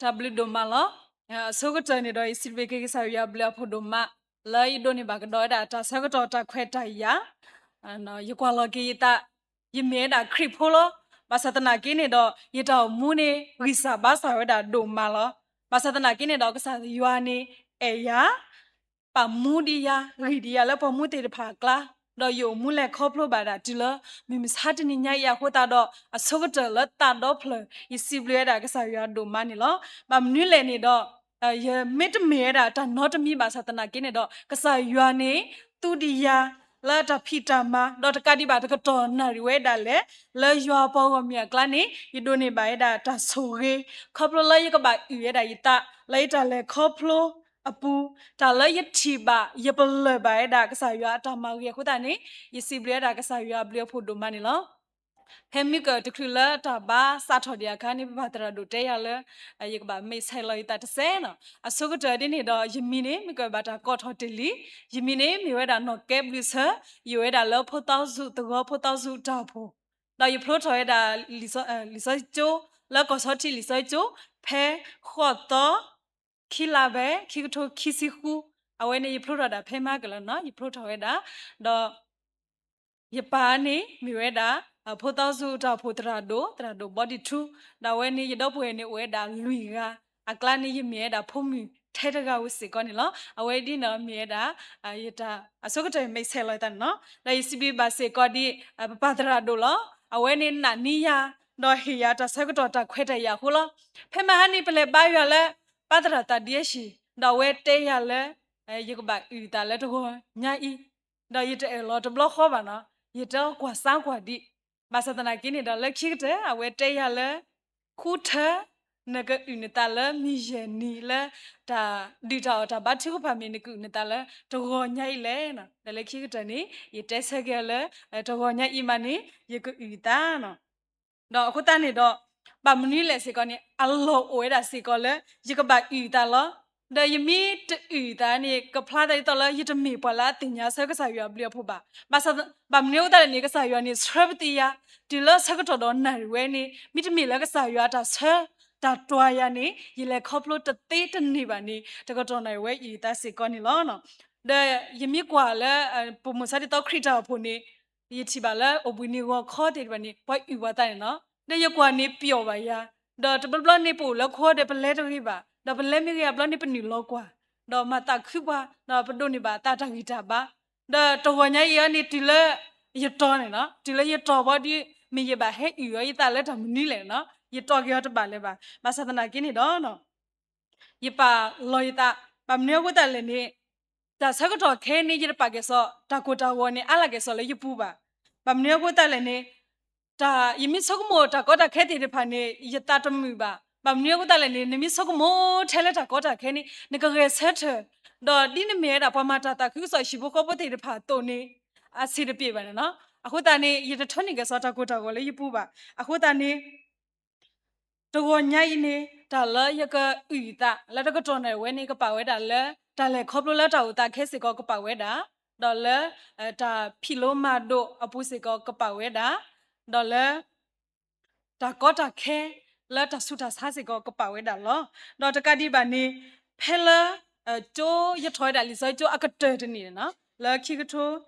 တၢ်ဘျုးဒိၣ်မးလီၤ. အဆိကတၢၢ်န့ၣ်ဒီး ယစံးဘျုးက့ၤကစၢ်ယွၤအဘျုးအဖှိၣ်ဒိၣ်မး လၢယဒိးန့ၢ်ဘၣ်ကဒီးဝဲဒၣ်တၢ်ဆၢကတီၢ်တၢ်ခွဲးတၢ်ယာ်, ယကွၢ်လီၤက့ၤယသး, ယမ့ၢ်ဝဲဒၣ်ခရံာ်ဖိလီၤ. ဘၣ်ဆၣ်သနာ်က့န့ၣ်ဒီး ယတၢ်အိၣ်မူန့ၣ် ဂံၢ်စၢ်ဘါစၢ်ဝဲဒၣ်ဒိၣ်မးလီၤ. ဘၣ်ဆၣ်သနာ်က့န့ၣ်ဒီး ကစၢ်ယွၤန့ၣ်အဲၣ်ယၤ ပာ်မူဒံးယၤ ဂံၢ်ဒံးယၤလၢပှၤမူသ့ၣ်တဖၣ်အကျါ, ဒီးယအိၣ်မူလဲၤခီဖျိဘၣ်ဒၣ်တုၤလၢ မုၢ်မဆါတနံၤညါအံၤအဃိသတးဒီး အဆိကတၢၢ်လၢသးဒီဖျၢၣ် ယစံးဘျုးဝဲဒၣ်ကစၢ်ယွၤဒိၣ်မးန့ၣ်လီၤ. ဘၣ်မနုၤလဲၣ်န့ၣ်ဒီး ယမ့တမ့ၢ်ဝဲဒၣ်တၢ်နီတမံၤဘၣ်ဆၣ်သနာ်က့န့ၣ်ဒီး ကစၢ်ယွၤန့ၣ် သူဒံးယၤ လၢတၢ်ဖံးတၢ်မၤ ဒီးတကးဒံးဘၣ်တကတီၢ်နၣ်ရံၣ်ဝဲဒၣ်လဲာ် လၢယွၤပှၤဂီၢ်မုၢ်အကျါန့ၣ် ယဒိးန့ၢ်ဘၣ်ဝဲဒၣ်တၢ်ဆိၣ်ဂ့ၤ ခီဖျိလၢယကဘၣ်အုၣ်ဝဲဒၣ်ယသး လၢယတၢ်လဲၤခီဖျိအပူၤ, တၢ်လၢယထံၣ်ဘၣ် ယပလၢၢ်ဘၣ်ဝဲဒၣ်ကစၢ်ယွၤအတၢ်မၤဂ့ၤအဃိသတးန့ၣ် ယစံးဘျုးဝဲဒၣ်ကစၢ်ယွၤအဘျုးအဖှိၣ်ဒိၣ်မးန့ၣ်လီၤ. ဖဲမုၢ်ကၢၢ်တချုးလၢတၢ်ဘါစးထီၣ်ဒံးအခါန့ၣ် ပပၢ်သရၣ်ဒိၣ်တဲယၤလၢ ယကဘၣ်မဲာ်ဆဲးလီၤယသးတစဲးနီၤ. အဆိကတၢၢ်ဒ်န့ၣ်ဒီး ယမံၤန့ၣ် မုၢ်ကၢၢ်ဘၣ်တၢ်ကိးထီၣ်တ့ၢ်လံ. ယမံၤန့ၣ်မ့ၢ်ဝဲဒၣ်နီၢ်ကဲဘျုးဆၢ, ယအိၣ်ဝဲဒၣ်လၢဖိသီစူၤသဝီ ဖိသီစူၤတၢ်အိၣ်ဖှိၣ်, ဒီးယဖျိထီၣ်ဝဲဒၣ် လံာ်စီဆှံကၠိ လၢကီၢ်ဆီထံးလံာ်စီဆှံကၠိ ဖဲဃိးသီ ခံလါဘဲ ခံကထိခံဆံဃု, အဝဲန့ၣ်ယဖျိထီၣ်ဒၣ်ဖဲမဟါကလၢာ်နီၤ ယဖျိထီၣ်ဝဲဒၣ်, ဒီး ယပၢ်န့ၣ်မ့ၢ်ဝဲဒၣ် ဖိသီစူၤတၢ်အိၣ်ဖှိၣ်သရၣ်ဒိၣ် သရၣ်ဒိၣ်ဘီဒံထူ, ဒီးအဝဲန့ၣ် ယဒီပုၢ်ဝဲၢ်န့ၣ်အိၣ်ဝဲဒၣ်လွံၢ်ဂၤ, အကျါန့ၣ် ယမ့ၢ်ဝဲဒၣ်ဖိမုၣ်ထဲတဂၤဧိၤစ့ၢ်ကီးန့ၣ်လီၤ. အဝဲဒ်န့ၣ်ဒီးမ့ၢ်ဝဲဒၣ် ယတၢ်အဆိကတၢၢ်မဲာ်ဆဲးလီၤယသးန့ၣ်နီၤ. ဒီးယစံးဘျုးဘၣ်စ့ၢ်ကီးဒ် ပပၢ်သရၣ်ဒိၣ်လီၤ. အဝဲန့ၣ်နာ်န့ၢ်ယၤ ဒီးဟ့ၣ်ယၤတၢ်ဆၢကတီၢ်တၢ်ခွဲးတၢ်ယာ်အဃိလီၤ. ဖဲမဟါန့ၣ် ပလဲၤဘါယွၤလၢ ပၢ်သရၣ်သးဒံအဟံၣ်, ဒီးအဝဲတဲယၤလၢ ယကဘၣ်အုၣ်သးလၢတဂီၤညါအံၤ, ဒီးယတအၢၣ်လီၤတဘျီဃီဘၣ်နီၤ, ယတဲကွၢ်စါကွၢ်ဒံး. ဘၣ်ဆၣ်သနာ်က့န့ၣ်ဒီး လၢခံကတၢၢ် အဝဲတဲယၤလၢ ဃုထၢ နကအုၣ်နသးလၢမုၢ်ယဲၢ်နံၤလၢ တၢ်ဒုၣ်တၢ်အီၣ်တၢ်ဘါထုကဖၣ်မ့ၢ် နကအုၣ်နသးလၢတဂီၤညါအံၤလဲၣ်. ဒီးလၢခံကတၢၢ်န့ၣ် ယတဲဆၢက့ၤအီၤလၢ တဂီၤညါအံၤမးန့ၣ် ယကအုၣ်သးနီၤ. ဒီးအဃိသတးန့ၣ်ဒီး ဘၣ်မနုၤလဲၣ်စ့ၢ်ကီးန့ၣ် အလီၢ်အိၣ်ဝဲဒၣ်စ့ၢ်ကီးလၢ ယကဘၣ်အုၣ်သးလီၤ. ဒီးယမ့ၢ်တအုၣ်သးန့ၣ် ကဖျါသးဒ်သိးလၢယတမ့ၢ်ပှၤလၢအသ့ၣ်ညါဆၢကစၢ်ယွၤအဘျုးအဖှိၣ်ဘၣ်. ဘၣ်ဆၣ် ဘၣ်မနုၤအဃိသတးလဲၣ်န့ၣ် ကစၢ်ယွၤန့ၣ် ဆှၢပသံယၤ တုၤလၢဆၢကတီၢ်ဒီးနၣ်ရံၣ်ဝဲန့ၣ် မ့တမ့ၢ်လၢကစၢ်ယွၤအတၢ်ဆှၢတၢ်တွၤယၤန့ၣ် ယလဲၤခီဖျိတသ့တန့ၢ်ဘၣ်န့ၣ် တကတီၢ်နၣ်ရံၣ်ဝဲအုၣ်သးစ့ၢ်ကီးန့ၣ်လီၤ. ဒီးယမ့ၢ်ကွၢ်လၢ ပမိၢ်ဆါဒ်သိးခရံာ်တၢ်အိၣ်ဖှိၣ်န့ၣ် ယထံၣ်ဘၣ်လၢအိၣ်ဘှံးနံၤဂီၤခီသ့ၣ်တဖၣ်န့ၣ် ပှၤအုၣ်ပှၤသးန့ၣ်နီၤ. ဒီးယကွၢ်န့ၣ်ပျီၣ်ဘၣ်ယၤ, ဒီးတဘျီဘျီန့ၣ် ပအိၣ်လၢခိဒီးပလဲတဂ့ၤဘၣ်, ဒီးပလဲမ့ၢ်ဂ့ၤအဘျီန့ၣ် ပနုာ်လီၤကွၢ်, ဒီးမၤသးခုပှၤ, ဒီးပဒိးန့ၢ်ဘၣ်အသးတၢ်ဂံၢ်တၢ်ဘါ. ဒီးတဂီၤညါအံၤအံၤန့ၣ် တုၤလၢယတီၤန့ၣ်နီၤ, တုၤလၢယတီၤဘီဒီး မ့ၢ်ယဘၣ်ဟဲအုၣ်အီၤယသးလၢတၢ်မနုၤလဲၣ်နီၤ, ယတီၤက့ၤအီၤတဘၣ်လၢၤဘၣ်. ဘၣ်ဆၣ်သနာ်က့န့ၣ်ဒီး ယပာ်လီၤယသး, ဘၣ်မနုၤအဃိသတးလဲၣ်န့ၣ် တၢ်ဆၢကတီၢ်ခဲအံၤန့ၣ် ယတပာ်ကဲၣ်ဆိး တၢ်ကိၢ်တၢ်ဂီၤန့ၣ် အါလၢကဲၣ်ဆိးလၢယပူၤဘၣ်. ဘၣ်မနုၤအဃိသတးလဲၣ်န့ၣ် တၢ် ယမ့ၢ်ဆိကမိၣ်တၢ်ကီတၢ်ခဲသ့ၣ်တဖၣ်န့ၣ် ယသးတမုာ်ဘၣ်. ဘၣ်မနုၤအဃိသတးလဲၣ်န့ၣ် နမ့ၢ်ဆိကမိၣ်ထဲလၢတၢ်ကီတၢ်ခဲန့ၣ် နကဂဲၤဆၢထၢၣ်, ဒီးဒ်နမ့ၢ်ဝဲဒၣ်ပှၤမၤတၢ်သးခုကစီၣ်ဟံၣ်ဖိဃီဖိသ့ၣ်တဖၣ်အသိးန့ၣ် အဆင်တပြေဘၣ်န့ၣ်နီၤ. အဃိသတးန့ၣ် ယတထၢန့ၢ်ကဲၣ်ဆိးတၢ်ကိၢ်တၢ်ဂီၤလၢယပူၤဘၣ်. အဃိသတးန့ၣ် တဂီၤညါအံၤန့ၣ် တၢ်လၢယကအုၣ်သးလၢတကတီၢ်နၣ်ရံၣ်ဝဲန့ၣ် ကပာ်ဝဲဒၣ်လၢ တၢ်လဲၤခီဖျိလၢတၢ်အိၣ်သးခဲစ့ၢ်ကီးကပာ်ဝဲဒၣ်, ဒီးလၢ တၢ်ဖံးလိမၤဒိးအပူၤစ့ၢ်ကီးကပာ်ဝဲဒၣ်, ဒီးလၢ တၢ်ကီတၢ်ခဲ လၢတၢ်ဆူးတၢ်ဆါစ့ၢ်ကီးကပာ်ဝဲဒၣ်လီၤ. ဒီးတကးဒံးဘၣ်န့ၣ် ဖဲလၢ ကၠိ ယထီၣ်ဝဲဒၣ်လံာ်စီဆှံကၠိအကတၢၢ်တနံၣ်န့ၣ်နီၤ လၢခံကထ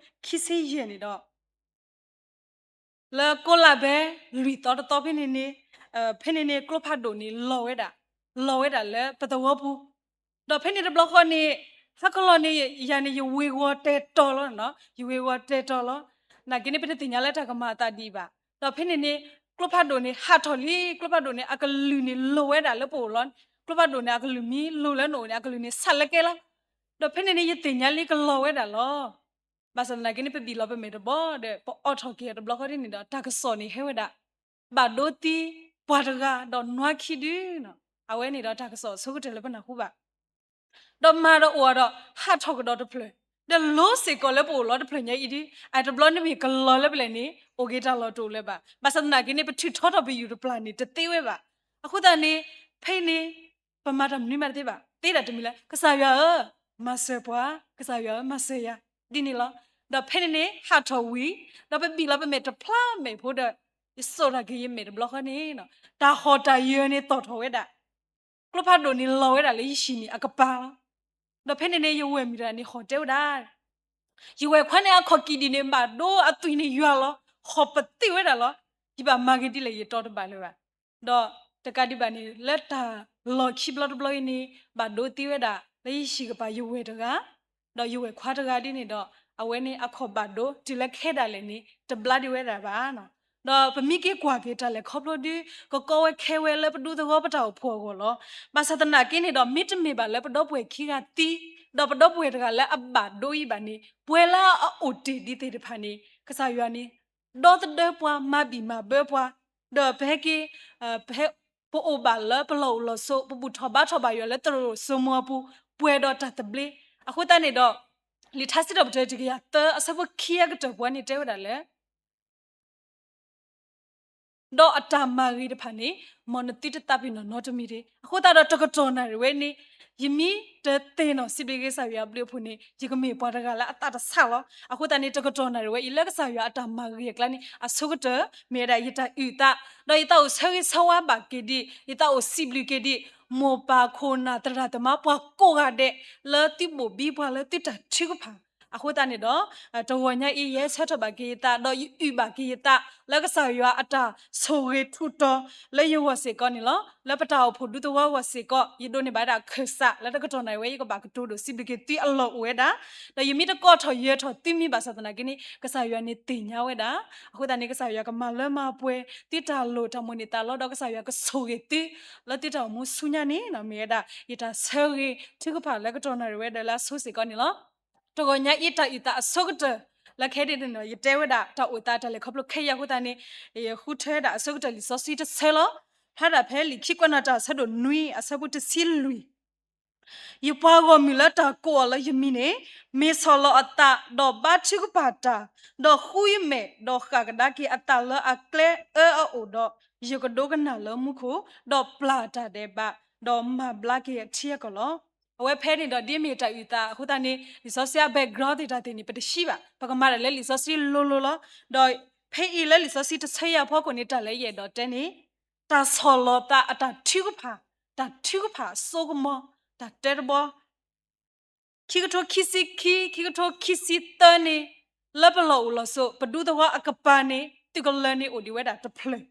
ိခံဆံယဲၢ်န့ၣ်ဒီး လၢကိးလါဘဲ လွံၢ်သီတသီဖဲန့ၣ်န့ၣ် ဖဲန့ၣ်န့ၣ် ကျိဖးဒိၣ်န့ၣ် လီၤဝဲဒၣ်, လီၤဝဲဒၣ်လၢပသဝီပူၤ, ဒီးဖဲန့ၣ်တဘျီဃီန့ၣ် ဟါကလီၤန့ၣ် ယၤန့ၣ် ယဝ့ၤဝီၤတဲာ်တီၤလီၤနီၤ, ယဝ့ၤဝီၤတဲာ်တီၤလီၤ. နာ်က့န့ၣ် ပတသ့ၣ်ညါလၢတၢ်ကမၤအသးဒံးဘၣ်. ဒီးဖဲန့ၣ်န့ၣ် ကျိဖးဒိၣ်န့ၣ် ဟးထီၣ်လံ, ကျိဖးဒိၣ်န့ၣ် အကလုၢ်န့ၣ်လိၤဝဲဒၣ်လၢပအိၣ်လီၤ. ကျိဖးဒိၣ်န့ၣ် အကလုၢ်မ့ၢ်လိၤလၢနအိၣ်န့ၣ် အကလုၢ်န့ၣ်ဆးလၢကဲလီၤ. ဒီးဖဲန့ၣ်န့ၣ် ယသ့ၣ်ညါလံကလီၤဝဲဒၣ်လီၤ. ဘၣ်ဆၣ်သနာ်က့န့ၣ် ပဘံၣ်လီၤပမဲာ်တဘီဒီး ပအိးထီၣ်က့ၤအီၤတဘျီဃီဒ်န့ၣ်ဒီး တၢ်ကစီၣ်န့ၣ်ဟဲဝဲဒၣ် ဘၣ်ဒိသံပှၤတဂၤဒီးနွါခံဒုနီၤ. အဝဲန့ၣ်ဒီးတၢ်ကစီၣ်အဆိကတၢၢ်လၢပနၢ်ဟူဘၣ် ဒီးမၤဒီးအိၣ်ဒီး ဟးထီၣ်ကဒီးတဖျၢၣ်, ဒီးလိၤစ့ၢ်ကီးလၢပအိၣ်လီၤတဖျၢၣ်ညါအံၤဒ်, အတဘျီန့ၣ်မ့ၢ်ကလီၤလၢပလဲၣ်န့ၣ် အိၣ်က့ၤတၢ်လီၢ်တအိၣ်လၢၤဘၣ်. ဘၣ်ဆၣ်သနာ်က့န့ၣ် ပထုးထီထီၣ်ပယူၢ်တပျၢ်န့ၣ် တသ့ဝဲဘၣ်. အဃိသတးန့ၣ် ဖဲန့ၣ် ပမၤတၢ်မနုၤမးတသ့ဘၣ်, သ့တၢ်တမံၤလၢ ကစၢ်ယွၤဧၢ, မၤစၢၤပှၤ, ကစၢ်ယွၤဧၢ, မၤစၢၤယၤ, ဒ်န့ၣ်လီၤ. ဒီးဖဲန့ၣ်န့ၣ် ဟးထီၣ်ဝံၤ, ဒီးပဘံၣ်လီၤပမဲာ်တဖျါမဲာ်ဖိဒီး ယစိာ်ထီၣ်က့ၤယမဲာ်တဘျီဃီန့ၣ်, တၢ်ဟီၣ်တၢ်ယၢၤန့ၣ်သီၣ်ထီၣ်ဝဲဒၣ် ကျိဖးဒိၣ်န့ၣ်လီၤဝဲဒၣ်လၢယဟံၣ်န့ၣ်အကပၤလီၤ. ဒီးဖဲန့ၣ်န့ၣ် ယဝဲၢ်မုၣ်တဂၤန့ၣ်ဟီၣ်တဲဝဲဒၣ်, ယဝဲၢ်ခွါန့ၣ်အခီၣ်ကံၣ်ဒံၣ်န့ၣ် ဘၣ်ဒိအသွံၣ်န့ၣ်ယွၤလီၤ, ဟီၣ်ပသံဝဲဒၣ်လီၤ. ယဘၣ်မၤဂ့ၤဒ်လဲၣ် ယတီတဘၣ်လၢၤဘၣ်. ဒီးတကးဒံးဘၣ်န့ၣ် လၢတၢ်လီၢ်ခံဘျီတဘျီအံၤန့ၣ် ဘၣ်ဒိသံဝဲဒၣ်လၢယဟံၣ်ကပၤ ယဝဲၢ်တဂၤ ဒီးယဝဲၢ်ခွါတဂၤဒ်န့ၣ်ဒီး အဝဲန့ၣ်အခီၣ်ဘၣ်ဒိတုၤလၢခဲဒၣ်လဲာ်န့ၣ် တဘျါဒံးဝဲဒၣ်ဘၣ်. ဒီးပမ့ၢ်က့ၤကွၢ်က့ၤတၢ်လဲၤခီဖျိဒုး ကကီဝဲခဲဝဲလၢပဒူသဝီပတၢ်အိၣ်ဖှိၣ်အဂီၢ်လီၤ. ဘၣ်ဆၣ်သနာ်က့န့ၣ်ဒီး မ့တမ့ၢ်ဘၣ်လၢပဒီပုၢ်ဝဲၢ်ခံဂၤသံ ဒီးပဒီပုၢ်ဝဲၢ်တဂၤလၢအဘၣ်ဒိအံၤဘၣ်န့ၣ် ပှၤလၢအအိၣ်တ့ၢ်ဒံးသ့ၣ်တဖၣ်န့ၣ် ကစၢ်ယွၤန့ၣ် ဒီသဒၢပှၤ မၤဘံၣ်မၤဘၢပှၤ ဒီးပဟဲက့ၤ ပဟဲ ပအိၣ်ဘၣ်လၢပလီၢ်အိၣ်လီၢ်ဆိး ပဘူၣ်ထီၣ်ဘါထီၣ်ဘၣ်ယွၤလၢသရိာ်စိမိၤအပူၤ ပှဲၤဒီးတၢ်သဘျ့. အဃိသတးန့ၣ်ဒီး လံာ်ထါစံးထီၣ်ပတြၢၤတကယၤသၢအဆၢဖိခံအကတၢၢ်ပူၤန့ၣ်တဲဝဲဒၣ်လၢ ဒီးအတၢ်မၤဂ့ၤတဖၣ်န့ၣ် မ်နသုတသးပ့ၤနီၣ်နီတမံၤတဂ့ၤ. အဃိသတးဒီးတကတီၢ်နၣ်ရံၣ်ဝဲန့ၣ် ယမ့ၢ်တသ့ၣ်နီၣ်စံးဘျုးက့ၤကစၢ်ယွၤအဘျုးအဖှိၣ်န့ၣ် ယကမ့ၢ်ပှၤတဂၤလၢအသးတဆါလီၤ. အဃိသတးန့ၣ် တကတီၢ်နၣ်ရံၣ်ဝဲအံၤလၢကစၢ်ယွၤအတၢ်မၤဂ့ၤအကျါန့ၣ် အဆိကတၢၢ် မ့ၢ်ဝဲဒၣ်ယတၢ်အုၣ်သး ဒီးယသးအိၣ်ဆၢဂ့ၤဆၢဝါဘၣ်က့ၤဒံး ယသးအိၣ်စံးဘျုးက့ၤဒံး မိၢ်ပၢ်ခိၣ်နၢ်သရၣ်သမါပှၤကိးဂၤဒဲး လၢသုဘိၣ်ဘံပှၤလၢသုတၢ်ထုကဖၣ်. အဃိသတးန့ၣ်ဒီး တဂီၤညါအံၤ ယဟဲဆၢထၢၣ်ဘၣ်က့ၤယသး ဒီးယအုၣ်ဘၣ်က့ၤယသး လၢကစၢ်ယွၤအတၢ်ဆိၣ်ဂ့ၤထူးတီၤလၢယဂီၢ်စ့ၢ်ကီးန့ၣ်လီၤ. လၢပတၢ်အိၣ်ဖှိၣ်ဒူသဝီဂီၢ်စ့ၢ်ကီး ယဒိးန့ၢ်ဘၣ်ဝဲဒၣ်ခၢၣ်စး လၢတကတီၢ်နၣ်ရံၣ်ဝဲ ယကဘၣ်ကတိၤဒိၣ်စံးဘျုးက့ၤသုအလီၢ်အိၣ်ဝဲဒၣ် ဒီးယမ့ၢ်တကိးထီၣ်ယၢၤထီၣ်သုမံၤဘၣ်ဆၣ်သနာ်က့န့ၣ် ကစၢ်ယွၤန့ၣ်သ့ၣ်ညါဝဲဒၣ်. အဃိသတးန့ၣ် ကစၢ်ယွၤကမၤလၢမၤပှဲၤသုတၢ်လိၣ်တၢ်မိၣ်န့ၢ်သးလီၤ ဒီးကစၢ်ယွၤကဆိၣ်ဂ့ၤသု လၢသုတၢ်အိၣ်မူဆူညါန့ၣ် မ့ၢ်ဝဲဒၣ် ယတၢ်ဆၢဂ့ၤထုကဖၣ်လၢကတီၢ်နၣ်ရံၣ်ဝဲဒီးလၢအဆိစ့ၢ်ကီးန့ၣ်လီၤ. တဂီၤညါအံၤတၢ်အုၣ်သးအဆိကတၢၢ် လၢခဲဒၣ်န့ၣ် ယတဲဝဲဒၣ်တၢ်အိၣ်သးတၢ်လဲၤခီဖျိခဲအံၤအဃိသတးန့ၣ် ယဃုထၢဝဲဒၣ်အဆိကတၢၢ်လံာ်စီဆှံတဆၢလီၤ. ဖျါဒၣ်ဖဲလံာ်ခံကွဲးနီၣ်တၢ် အဆၢဒိၣ်နွံ အဆၢဖိတဆံလွံၢ် ယပှၤဂီၢ်မုၢ်လၢတၢ်ကိးအီၤလၢယမံၤန့ၣ် မ့ၢ်ဆီၣ်လီၤအသး ဒီးဘါထုကဖၣ်တၢ်, ဒီးဃုယမဲာ် ဒီးဃၣ်ကဒါက့ၤအသးလၢအကျဲအၢအအိၣ်ဒီး, ယကဒိကနၣ်လၢမူခိၣ်, ဒီးပျၢ်တၢ်ဒဲးဘး, ဒီးမၤဘျါက့ၤအထံအကီၢ်လီၤ. အဝဲဖဲန့ၣ်ဒီး ဒ်မ့ၢ်တၢ်အုၣ်သးအဃိသတးန့ၣ် လံာ်စီဆှံအ background သ့ၣ်တဖၣ်န့ၣ် ပတဟံးဘၣ်, ပကမၤတၢ်လၢလံာ်စီဆှံလိၤလိၤလီၤ. ဒီးဖဲအံၤလၢလံာ်စီဆှံတဆၢအံၤအဖီခိၣ်န့ၣ် တၢ်လၢယအဲၣ်ဒိးတဲန့ၣ် တၢ်ဆီၣ်လီၤသးအတၢ်ထုကဖၣ်, တၢ်ထုကဖၣ်အစိကမီၤ, တၢ်တဲတဘီ ခံကထိခံဆံခံ, ခံကထိခံဆံသၢန့ၣ် လၢပလီၢ်အိၣ်လီၢ်ဆိး ပဒူသဝီအကပၤန့ၣ် သုးကလၢၤန့ၣ်အိၣ်ဒံးဝဲဒၣ်တဖျၢၣ်.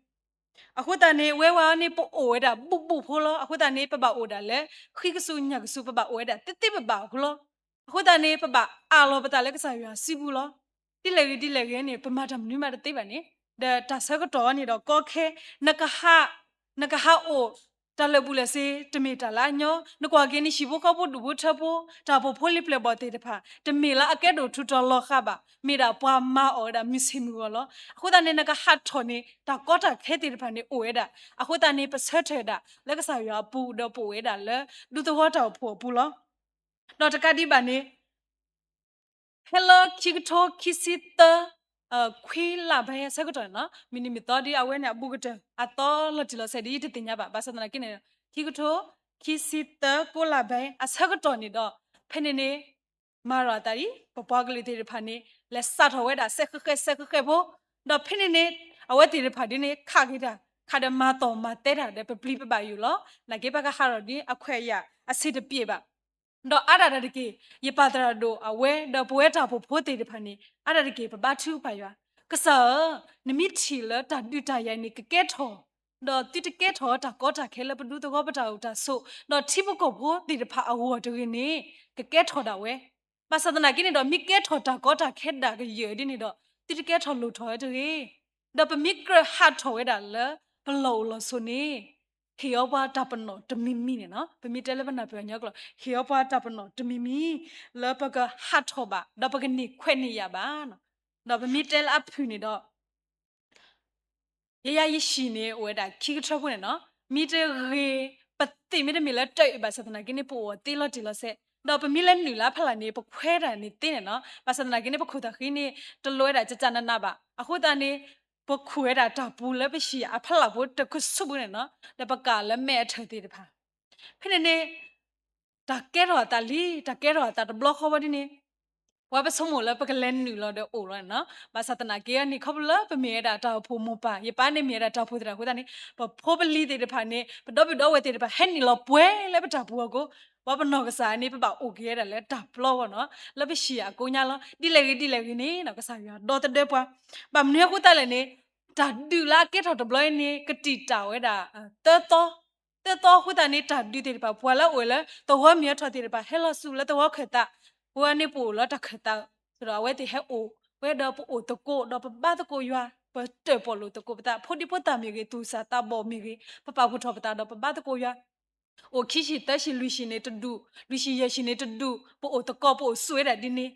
အဃိသတးန့ၣ် ဝဲဝဲန့ၣ် ပအိၣ်ဝဲဒၣ်ဘူၣ်ဘူၣ်ဖိလီၤ. အဃိသတးန့ၣ် ပဘၣ်အိၣ်ဒၣ်လၢ ဃံကစူၤညၣ်ကစူၤ ပဘၣ်အိၣ်ဝဲဒၣ်သ့သ့ဘၣ်ဘၣ်အဃိလီၤ. အဃိသတးန့ၣ် ပဘၣ်အးလီၤပသးလၢကစၢ်ယွၤစုပူၤလီၤ. ဒ်လဲၣ်ဂ့ၤဒ်လဲၣ်ဂ့ၤန့ၣ် ပမၤတၢ်မနုၤမးတသ့ဘၣ်န့ၣ်, ဒီးတၢ်ဆၢကတီၢ်န့ၣ်ဒီးကီခဲ နကဟး နကဟးအိၣ် တၢ်လၢာ်ဘူၣ်လၢာ်စ့ၤ တမ့ၢ်တၢ်လၢအညီ, နကွၢ်က့ၤန့ၣ် ဟံၣ်ဖိဃီဖိဒူၣ်ဖိထၢဖိ တၢ်အိၣ်ဖှိၣ်ဖိလံၤပျဲၢ်ဘီၣ်သ့ၣ်တဖၣ် တမ့ၢ်လၢအကဲဒိၣ်ထူးတီၤလီၤဃာ်ဘၣ်, မ့ၢ်ဒၣ်ပှၤမၤအီၣ်ဝဲဒၣ်မုၢ်ဆ့ၣ်မုၢ်ဂီၤလီၤ. အဃိသတးန့ၣ် နကဟးထီၣ်န့ၣ် တၢ်ကီတၢ်ခဲသ့ၣ်တဖၣ်န့ၣ်အိၣ်ဝဲဒၣ်. အဃိသတးန့ၣ် ပဆၢထၢၣ်ဒၣ်လၢကစၢ်ယွၤအပူၤ ဒီးပအိၣ်ဝဲဒၣ်လၢ ဒူသဝီတၢ်အိၣ်ဖှိၣ်အပူၤလီၤ. ဒီးတကးဒံးဘၣ်န့ၣ် ဖဲလၢခံကထိခံဆံသၢ ခွံလါဘဲအဆၢကတီၢ်န့ၣ်လီၤ. မုၢ်နံၤမုၢ်သီဒ်အဝဲန့ၣ်အဘူးကတၢၢ် အသီလီၤတံၢ်လီၤဆဲးဒ်ယတသ့ၣ်ညါဘၣ်. ဘၣ်ဆၣ်သနာ်က့န့ၣ် ခံကထိခံဆံသၢ ကိးလါဘဲအဆၢကတီၢ်န့ၣ်ဒီး ဖဲန့ၣ်န့ၣ် မၤရၤအသးဒ် ပပှၤကလုာ်သ့ၣ်တဖၣ်န့ၣ် လဲၤစးထီၣ်ဝဲဒၣ်စဲးဃဲးဃဲးစဲးဃဲးဃဲးဖိ, ဒီးဖဲန့ၣ်န့ၣ် အဝဲသ့ၣ်တဖၣ်ဒ်န့ၣ် ခးက့ၤတၢ် ခးဒီးမၤသီၣ်မၤသဲတၢ်ဒီးပပျံၤပဘၣ်ယိၣ်လီၤ. နာ်က့ပကဟးထီၣ်ဒ်အခွဲးအယာ်အဆင်တပြေဘၣ် ဒီးအါဒၣ်တၢ်တက့ၢ် ယပၢ်သရၣ်ဒိၣ်အဝဲ ဒီးပဝဲတၢ်အိၣ်ဖှိၣ်ဖိသ့ၣ်တဖၣ်န့ၣ် အါဒၣ်တက့ၢ် ပဘါထုကဖၣ်ယွၤ, ကစၢ်ဧၢ, နမ့ၢ်ထံၣ်လၢတၢ်ဒုးတၢ်ယၤန့ၣ် ကကဲထီၣ်, ဒီးသုတကဲထီၣ်တၢ်ကီတၢ်ခဲလၢပဒူသဝီပတၢ်အိၣ်တၢ်ဆိး ဒီးထံဖိကီၢ်ဖိသ့ၣ်တဖၣ်အဂီၢ်တဂ့ၤန့ၣ် ကကဲထီၣ်ဒၣ်ဝဲ. ဘၣ်ဆၣ်သနာ်က့န့ၣ်ဒီး မ့ၢ်ကဲထီၣ်တၢ်ကီတၢ်ခဲဒၣ်ကယၢၢ်ဒ်န့ၣ်ဒီး သုတကဲထီၣ်လိၣ်ထီၣ်ဝဲတဂ့ၤ. ဒီးပမ့ၢ်ကြၢးဟးထီၣ်ဝဲဒၣ်လၢ ပလီၢ်အိၣ်လီၢ်ဆိးန့ၣ် ဟ့ၣ်အီၤပှၤတၢ်ပနီၣ်တမံၤမံၤန့ၣ်လီၤ. ပမ့ၢ်တဲလၢပနၢ်ပၢၢ်ညီကျိာ် ဟ့ၣ်အီၤပှၤတၢ်ပနီၣ်တမံၤမံၤ လၢပကဟးထီၣ်ဘၣ် ဒီးပကန့ၢ်ခွဲးန့ၢ်ယာ်ဘၣ်. ဒီးပမ့ၢ်တဲလၢအဖုၣ်န့ၣ်ဒီး ယဲယၤယဟံၣ်န့ၣ် အိၣ်ဝဲဒၣ်ခံကထၢဖိန့ၣ်လီၤ. မ့ၢ်တဂ့ၤ ပသ့ၣ်မ့တမ့ၢ်လၢတၢ်အုၣ်ဘၣ်ဆၣ်သနာ်က့န့ၣ် ပအိၣ်သ့လီၤတံၢ်လီၤဆဲး, ဒီးပမ့ၢ်လဲၤနုာ်လၢအဖီလာ်န့ၣ် ပခွဲးတၢ်န့ၣ်သ့န့ၣ်လီၤ. ဘၣ်ဆၣ်သနာ်က့န့ၣ် ပခိၣ်သးဃံန့ၣ် တလိၣ်ဝဲဒၣ်ကကနနးဘၣ်. အဃိသတးန့ၣ် ပခူၣ်ဝဲဒၣ်တၢ်ပူၤလၢပဟံၣ်အဖီလာ်ဖိတကဆူးပူၤန့ၣ်လီၤ. ဒီးပကးလၢမဲးအထၢၣ်သ့ၣ်တဖၣ် ဖဲန့ၣ်န့ၣ် တၢ်ကဲထီၣ်အသးလံ, တၢ်ကဲထီၣ်အသးတဘျီဃီဝဲဒ်န့ၣ် ပဝဲပဆိကမိၣ်လၢပကလဲၤနုာ်လီၤဒီးအိၣ်လီၤန့ၣ်နီၤ. ဘၣ်ဆၣ်သနာ်က့န့ၣ် ခီဖျိလၢပမ့ၢ်ဝဲဒၣ်တၢ်အိၣ်ဖှိၣ်မိၢ်ပၢ်, ယပၢ်န့ၣ်မ့ၢ်ဝဲဒၣ်တၢ်အိၣ်ဖှိၣ်သရၣ်အဃိသတးန့ၣ် ပဖိပလံၤသ့ၣ်တဖၣ်န့ၣ် ပဒီပုၢ်ဒီဝဲၢ်သ့ၣ်တဖၣ် ဟဲနုာ်လီၤပှဲၤလၢပတၢ်ပူၤအီၤကိး, ပှၤပနီၢ်ကစၢ်န့ၣ် ပဘၣ်အိၣ်က့ၤဝဲဒၣ်လၢတၢ်ပျီအဂီၢ်နီၤ, လၢပဟံၣ်အကိးညါလီၤ. ဒ်လဲၣ်ဂ့ၤဒ်လဲၣ်ဂ့ၤန့ၣ် ကစၢ်ယွၤဒီသဒၢပှၤ. ဘၣ်မနုၤအဃိသတးလဲၣ်န့ၣ် တၢ်ဒုးလၢအကဲထီၣ်တဘျီအံၤန့ၣ် ကတံာ်တာ်ဝဲဒၣ် သၢသီ, သၢသီအဃိသတးန့ၣ် တၢ်ဒုးသ့ၣ်တဖၣ် ပှၤလၢအအိၣ်လၢသဝီမ့ၢ်အထီၣ်သ့ၣ်တဖၣ် ဟဲလီၤဆူလၢသဝီခၢၣ်သး, ပဝဲန့ၣ်ပအိၣ်လၢတၢ်ခၢၣ်သး, ဒီးအဝဲသ့ၣ်ဟဲအိၣ်ဝဲဒီးပအိၣ်သကိး ဒီးပဘါသကိးယွၤ, ပတၢၣ်ပီၣ်လိာ်သကိးပသး, ဖိဒံဖိသၣ်မ့ၢ်ဂ့ၤ သူၣ်စၢ်သးဘီၣ်မ့ၢ်ဂ့ၤ ပပာ်ဖှိၣ်ထီၣ်ပသးဒီးပဘါသကိးယွၤ အိၣ်ခံဆံသၢဆံလွံၢ်ဆံန့ၣ်တဒူၣ်, လွံၢ်ဆံယဲၢ်ဆံန့ၣ်တဒူၣ်, ပအိၣ်သကိးပအိၣ်ဆူၣ်ဝဲဒၣ်ဒ်န့ၣ်,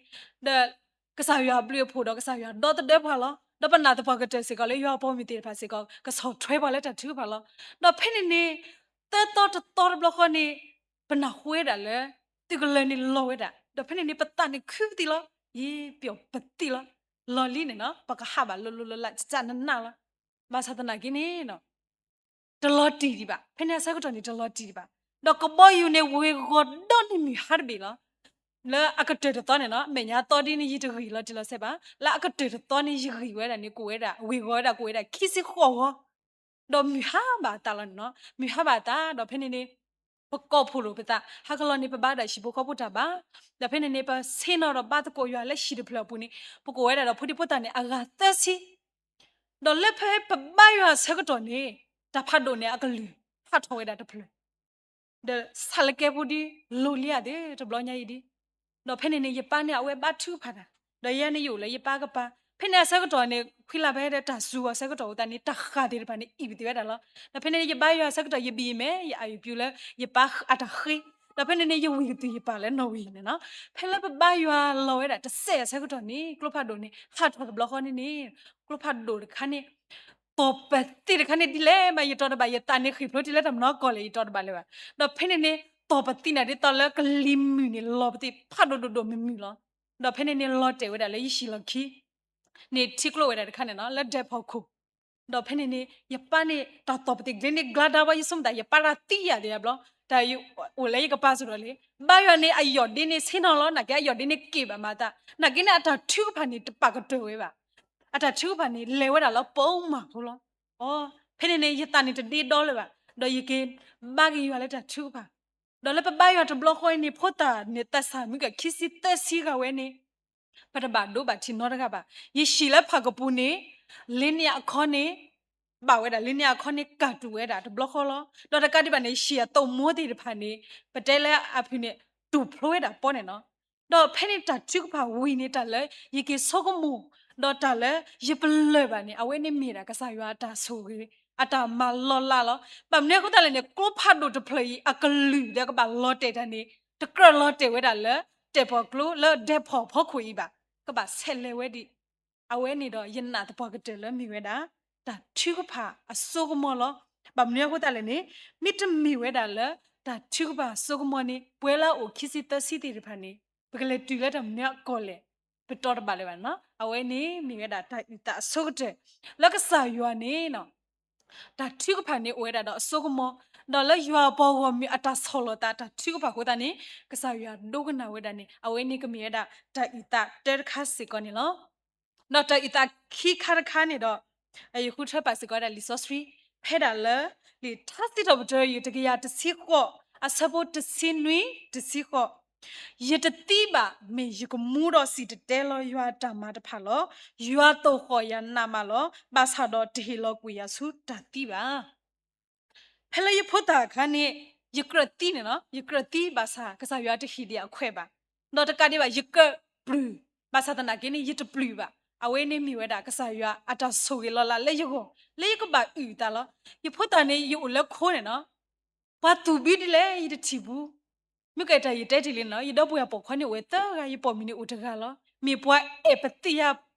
ဒီးကစၢ်ယွၤအဘျုးအဖှိၣ်ဒီးကစၢ်ယွၤဒီသဒၢပှၤလီၤ. ဒီးပနာ်သပှၢ်ကတၢၢ်စ့ၢ်ကီးလၢယွၤအပီၢ်မုၢ်သ့ၣ်တဖၣ်စ့ၢ်ကီး ကဆီၣ်ထွဲပှၤလၢတၢ်ထုကဖၣ်လီၤ. ဒီးဖဲန့ၣ်န့ၣ် သၢသီတသီတဘျီဃီန့ၣ် ပနၢ်ဟူဝဲဒၣ်လၢ သုးကလၢၤန့ၣ်လီၤဝဲဒၣ်, ဒီးဖဲန့ၣ်န့ၣ် ပသးန့ၣ်ခုပသံလီၤ, ယပျီၣ်ပသံလီၤ, လီၢ်လံန့ၣ်နီၤ ပကဟးဘၣ်လိၤလိၤလၢ်လၢ် ကကနနၢ်လီၤ. ဘၣ်ဆၣ်သနာ်က့န့ၣ် တလီၤတံၢ်ဒံးဘၣ်, ဖဲန့ၣ်အဆၢကတီၢ်န့ၣ် တလီၤတံၢ်ဒံးဘၣ်. ဒီးကဘီယူၤန့ၣ်ဝ့ၤဂီၤဒီးန့ၣ်မုၢ်ဟါတဘ့ၣ်လီၤ. လၢအကတၢၢ်တသီန့ၣ်နီၤ မဲာ်ညါသီဒ်န့ၣ် ယတဂံၢ်လီၤတံၢ်လီၤဆဲးဘၣ်, လၢအကတၢၢ်တသီန့ၣ် ယဂံၢ်ဝဲဒၣ်န့ၣ် ကိးဝဲဒၣ် ဝ့ၤဂီၤဝဲဒၣ်ကိးဝဲဒၣ်ခံဆံဃိးဂီၤ ဒီးမုၢ်ဟါဘၣ်အသးလီၤန့ၣ်နီၤ, မုၢ်ဟါဘၣ်အသး ဒီးဖဲန့ၣ်န့ၣ် ပကိးဖှိၣ်လိာ်ပသး, ဟါကလီၤန့ၣ် ပဘါဒၣ်ဟံၣ်ဖိဃီဖိတၢ်ဘါ, ဒီးဖဲန့ၣ်န့ၣ် ပဆ့ၣ်နီၤဒီးဘါသကိးယွၤလၢဟံၣ်တဖျၢၣ်အပူၤန့ၣ် ပကိးဝဲဒၣ်ဒီးဖိဒံဖိသၣ်န့ၣ် အဂၤသၢဆံ, ဒီးလၢဖဲပဘါယွၤအဆၢကတီၢ်န့ၣ် တၢ်ဖးဒိၣ်န့ၣ်အကလုၢ် ဟးထီၣ်ဝဲဒၣ်တဖျၢၣ် ဒီးဆၣ်လၢကဲဖိဒ် လိၤလံဧါသ့ၣ် တဘျီညါအံၤဒ်, ဒီးဖဲန့ၣ်န့ၣ် ယပၢ်န့ၣ် အဝဲဘါထုကဖၣ်တၢ်, ဒီးယဲန့ၣ်ယအိၣ်လၢယပၢ်ကပၤ, ဖဲန့ၣ်အဆၢကတီၢ်န့ၣ် ခွံလါဘဲဒီးတၢ်စူၤအဆၢကတီၢ်အဃိသတးန့ၣ် တၢ်ဃၢ်သ့ၣ်တဖၣ်န့ၣ် အံၣ်ပသ့ဝဲဒၣ်လီၤ. ဒီးဖဲန့ၣ်န့ၣ် ယဘါယွၤအဆၢကတီၢ် ယဘံၣ်ယမဲ ယအၢ်ယပၠူလၢ ယပၢ်အတၢ်ဃ့, ဒီးဖဲန့ၣ်န့ၣ် ယဝံၢ်ကတုၢ်ယပၢ်လၢနီၣ်ဝ့ၢ်န့ၣ်နီၤ, ဖဲလၢပဘါယွၤလီၤဝဲဒၣ်တစဲးအဆၢကတီၢ်န့ၣ် ကျိဖးဒိၣ်န့ၣ် ဟးထီၣ်တဘျီဃီန့ၣ်န့ၣ် ကျိဖးဒိၣ်တခါန့ၣ် တီၢ်ပသံးတခါန့ၣ်ဒ်လဲၣ်မး ယတီတဘၣ်, ယသးန့ၣ်ဃ့ၢ်ဖျိတ့ၢ်လၢတၢ်မနီၤကီၢ်လဲၣ် ယတီတဘၣ်လၢၤဘၣ်. ဒီးဖဲန့ၣ်န့ၣ် တီၢ်ပသံးန့ၣ်ဒ်သိးလၢကလံၤမုၢ်န့ၣ် လီၤပသံးဖးဒိၣ်ဒိၣ်ဒိၣ်မုၢ်မုၢ်လီၤ. ဒီးဖဲန့ၣ်န့ၣ် လီၤတဲာ်ဝဲဒၣ်လၢယဟံၣ်လီၢ်ခံ န့ၣ်ထံကျိဝဲဒၣ်တခါန့ၣ်နီၤ လၢဒဲဖီခိၣ်, ဒီးဖဲန့ၣ်န့ၣ် ယပၢ်န့ၣ် တၢ်တီၢ်ပသံးကျဲန့ၣ် ကျါဒါဝဲ ယဆိကမိၣ်သး ယပၢ်တၢ်သံယၤသ့ၣ်ယဘျီ, တၢ်အိၣ်လၢယကပၤစ့ၢ်ကီးလံ, ဘါယွၤန့ၣ် အယီၢ်ဒ့န့ၣ်ဆ့ၣ်နီၤလီၤ, နာ်က့အယီၢ်ဒ့န့ၣ်က့ၣ်ဘၣ်မၤသး, နာ်က့န့ၣ် အတၢ်ထုကဖၣ်န့ၣ် တပာ်ကတၢၢ်ဝဲဘၣ်, အတၢ်ထုကဖၣ်န့ၣ် လဲၤဝဲဒၣ်လၢပိာ်မၢ်ဖိလီၤ. အီ, ဖဲန့ၣ်န့ၣ် ယသးန့ၣ်တဒ့ဒီလၢၤဘၣ်, ဒီးယက့ၤဘါက့ၤယွၤလၢတၢ်ထုကဖၣ်, ဒီးလၢပဘါယွၤတဘျီဃီအံၤန့ၣ် ဖိသၣ်န့ၣ် သးစၢ်မုၢ်ကခံဆံသၢဆံဂၤဝဲန့ၣ် ပတဘၣ်ဒိဘၣ်ထံးနီတဂၤဘၣ်. ယဟံၣ်လၢဖၣ်ကပူၤန့ၣ် လ့န့ၢ်အခီန့ၣ် ဘၣ်ဝဲဒၣ်လ့န့ၢ်အခီန့ၣ် ကၢ်တူာ်ဝဲဒၣ်တဘျီဃီလီၤ. ဒီးတကးဒံးဘၣ်န့ၣ် ဟံၣ်အသိၣ်မိသ့ၣ်တဖၣ်န့ၣ် ပတဲလၢအဖုၣ်န့ၣ် တူာ်ဖျိဝဲဒၣ်ပီန့ၣ်နီၤ. ဒီးဖဲန့ၣ်တၢ်ထုကဖၣ်ဝံၤန့ၣ် တၢ်လၢယက့ၤဆိကမိၣ် ဒီးတၢ်လၢယပလၢၢ်ဘၣ်န့ၣ် အဝဲန့ၣ်မ့ၢ်ဒၣ်ကစၢ်ယွၤအတၢ်ဆိၣ်ဂ့ၤ အတၢ်မၤလီၤလးလီၤ. ဘၣ်မနုၤအဃိသတးလဲၣ်န့ၣ် ကျိဖးဒိၣ်တဖျၢၣ်အံၤ အကလုၢ်လၢကဘၣ်လီၤတဲာ်တၢ်န့ၣ် တကြၢးလီၤတဲာ်ဝဲဒၣ်လၢ တဲာ်ဖီၣ်ကျိလၢဒဲဖီၣ်ဖီခိၣ်အံၤဘၣ်, ကဘၣ်ဆဲးလဲၤဝဲဒံး. အဝဲန့ၣ်ဒီးယနာ်သပှၢ်ကတၢၢ်လၢမ့ၢ်ဝဲဒၣ် တၢ်ထုကဖၣ်အစိကမီၤလီၤ. ဘၣ်မနုၤအဃိသတးလဲၣ်န့ၣ် မ့တမ့ၢ်ဝဲဒၣ်လၢ တၢ်ထုကဖၣ်အစိကမီၤန့ၣ် ပဝဲလၢအအိၣ်ခံဆံသၢဆံသ့ၣ်တဖၣ်န့ၣ် ပကလဲၤတုၤလၢတၢ်မနုၤအကီၢ်လဲၣ် ပတီတဘၣ်လၢၤဘၣ်န့ၣ်လီၤ. အဝဲန့ၣ်မ့ၢ်ဝဲဒၣ်တၢ်အုၣ်သးအဆိကတၢၢ် လၢကစၢ်ယွၤန့ၣ် တၢ်ထုကဖၣ်န့ၣ်အိၣ်ဝဲဒၣ်ဒီးအစိကမီၤ, ဒီးလၢယွၤအပှၤဂီၢ်မုၢ်အတၢ်ဆီၣ်လီၤသးတၢ်ထုကဖၣ်အဃိသတးန့ၣ် ကစၢ်ယွၤဒိကနၣ်ဝဲဒၣ်န့ၣ် အဝဲန့ၣ်ကမ့ၢ်ဝဲဒၣ်တၢ်အုၣ်သးတၢတခါစ့ၢ်ကီးန့ၣ်လီၤ. ဒီးတၢ်အုၣ်သးခံခါတခါန့ၣ်ဒီး ယဃုထၢပာ်စ့ၢ်ကီးဝဲဒၣ်လံာ်စီဆှံ ဖဲဒၣ်လၢ လံာ်ထါစံးထီၣ်ပတြၢၤ တကယၤတဆံဃိး အဆၢဖိတဆံနွံ တဆံဃိး ယတသံဘၣ် မ့ၢ်ယကမူဒီးစံၣ်တဲၤတဲလီၤယွၤအတၢ်မၤတဖၣ်လီၤ. ယွၤသိၣ်ဃီၣ်ယၤနးမးလီၤ. ဘၣ်ဆၣ်ဒီးတဟ့ၣ်လီၤကွံာ်ယၤဆူတၢ်သံဘၣ်. ဖဲလၢယဖိသၣ်အခါန့ၣ် ယကြၢးသံန့ၣ်လီၤ. ယကြၢးသံဘၣ်ဆၣ် ကစၢ်ယွၤတဟ့ၣ်ဒံးအခွဲးဘၣ်. ဒီးတကးဒံးဘၣ် ယကြၢးပျုၢ် ဘၣ်ဆၣ်သနာ်က့န့ၣ် ယတပျုၢ်ဘၣ်. အဝဲန့ၣ်မ့ၢ်ဝဲဒၣ်ကစၢ်ယွၤအတၢ်ဆိၣ်ဂ့ၤလီၤလးလၢယဂီၢ် လၢယကဘၣ်အုၣ်အသးလီၤ. ယဖိသၣ်န့ၣ် ယအိၣ်လၢခိန့ၣ်လီၤ. ပှၤသူၣ်ဘုဒ်လဲၣ် ယတထံၣ်ဘူး. မ့ၢ်ကဲတၢ်ယတဲတ့ၢ်လံန့ၣ်လီၤ. ယဒီပုၢ်ဝဲၢ်ပိာ်ခွါန့ၣ်အိၣ်ဝဲသၢဂၤ, ယပိာ်မုၣ်န့ၣ်အိၣ်တဂၤလီၤ. မ့ၢ်ပှၤအဲၣ်ပသ့ၣ်ညါ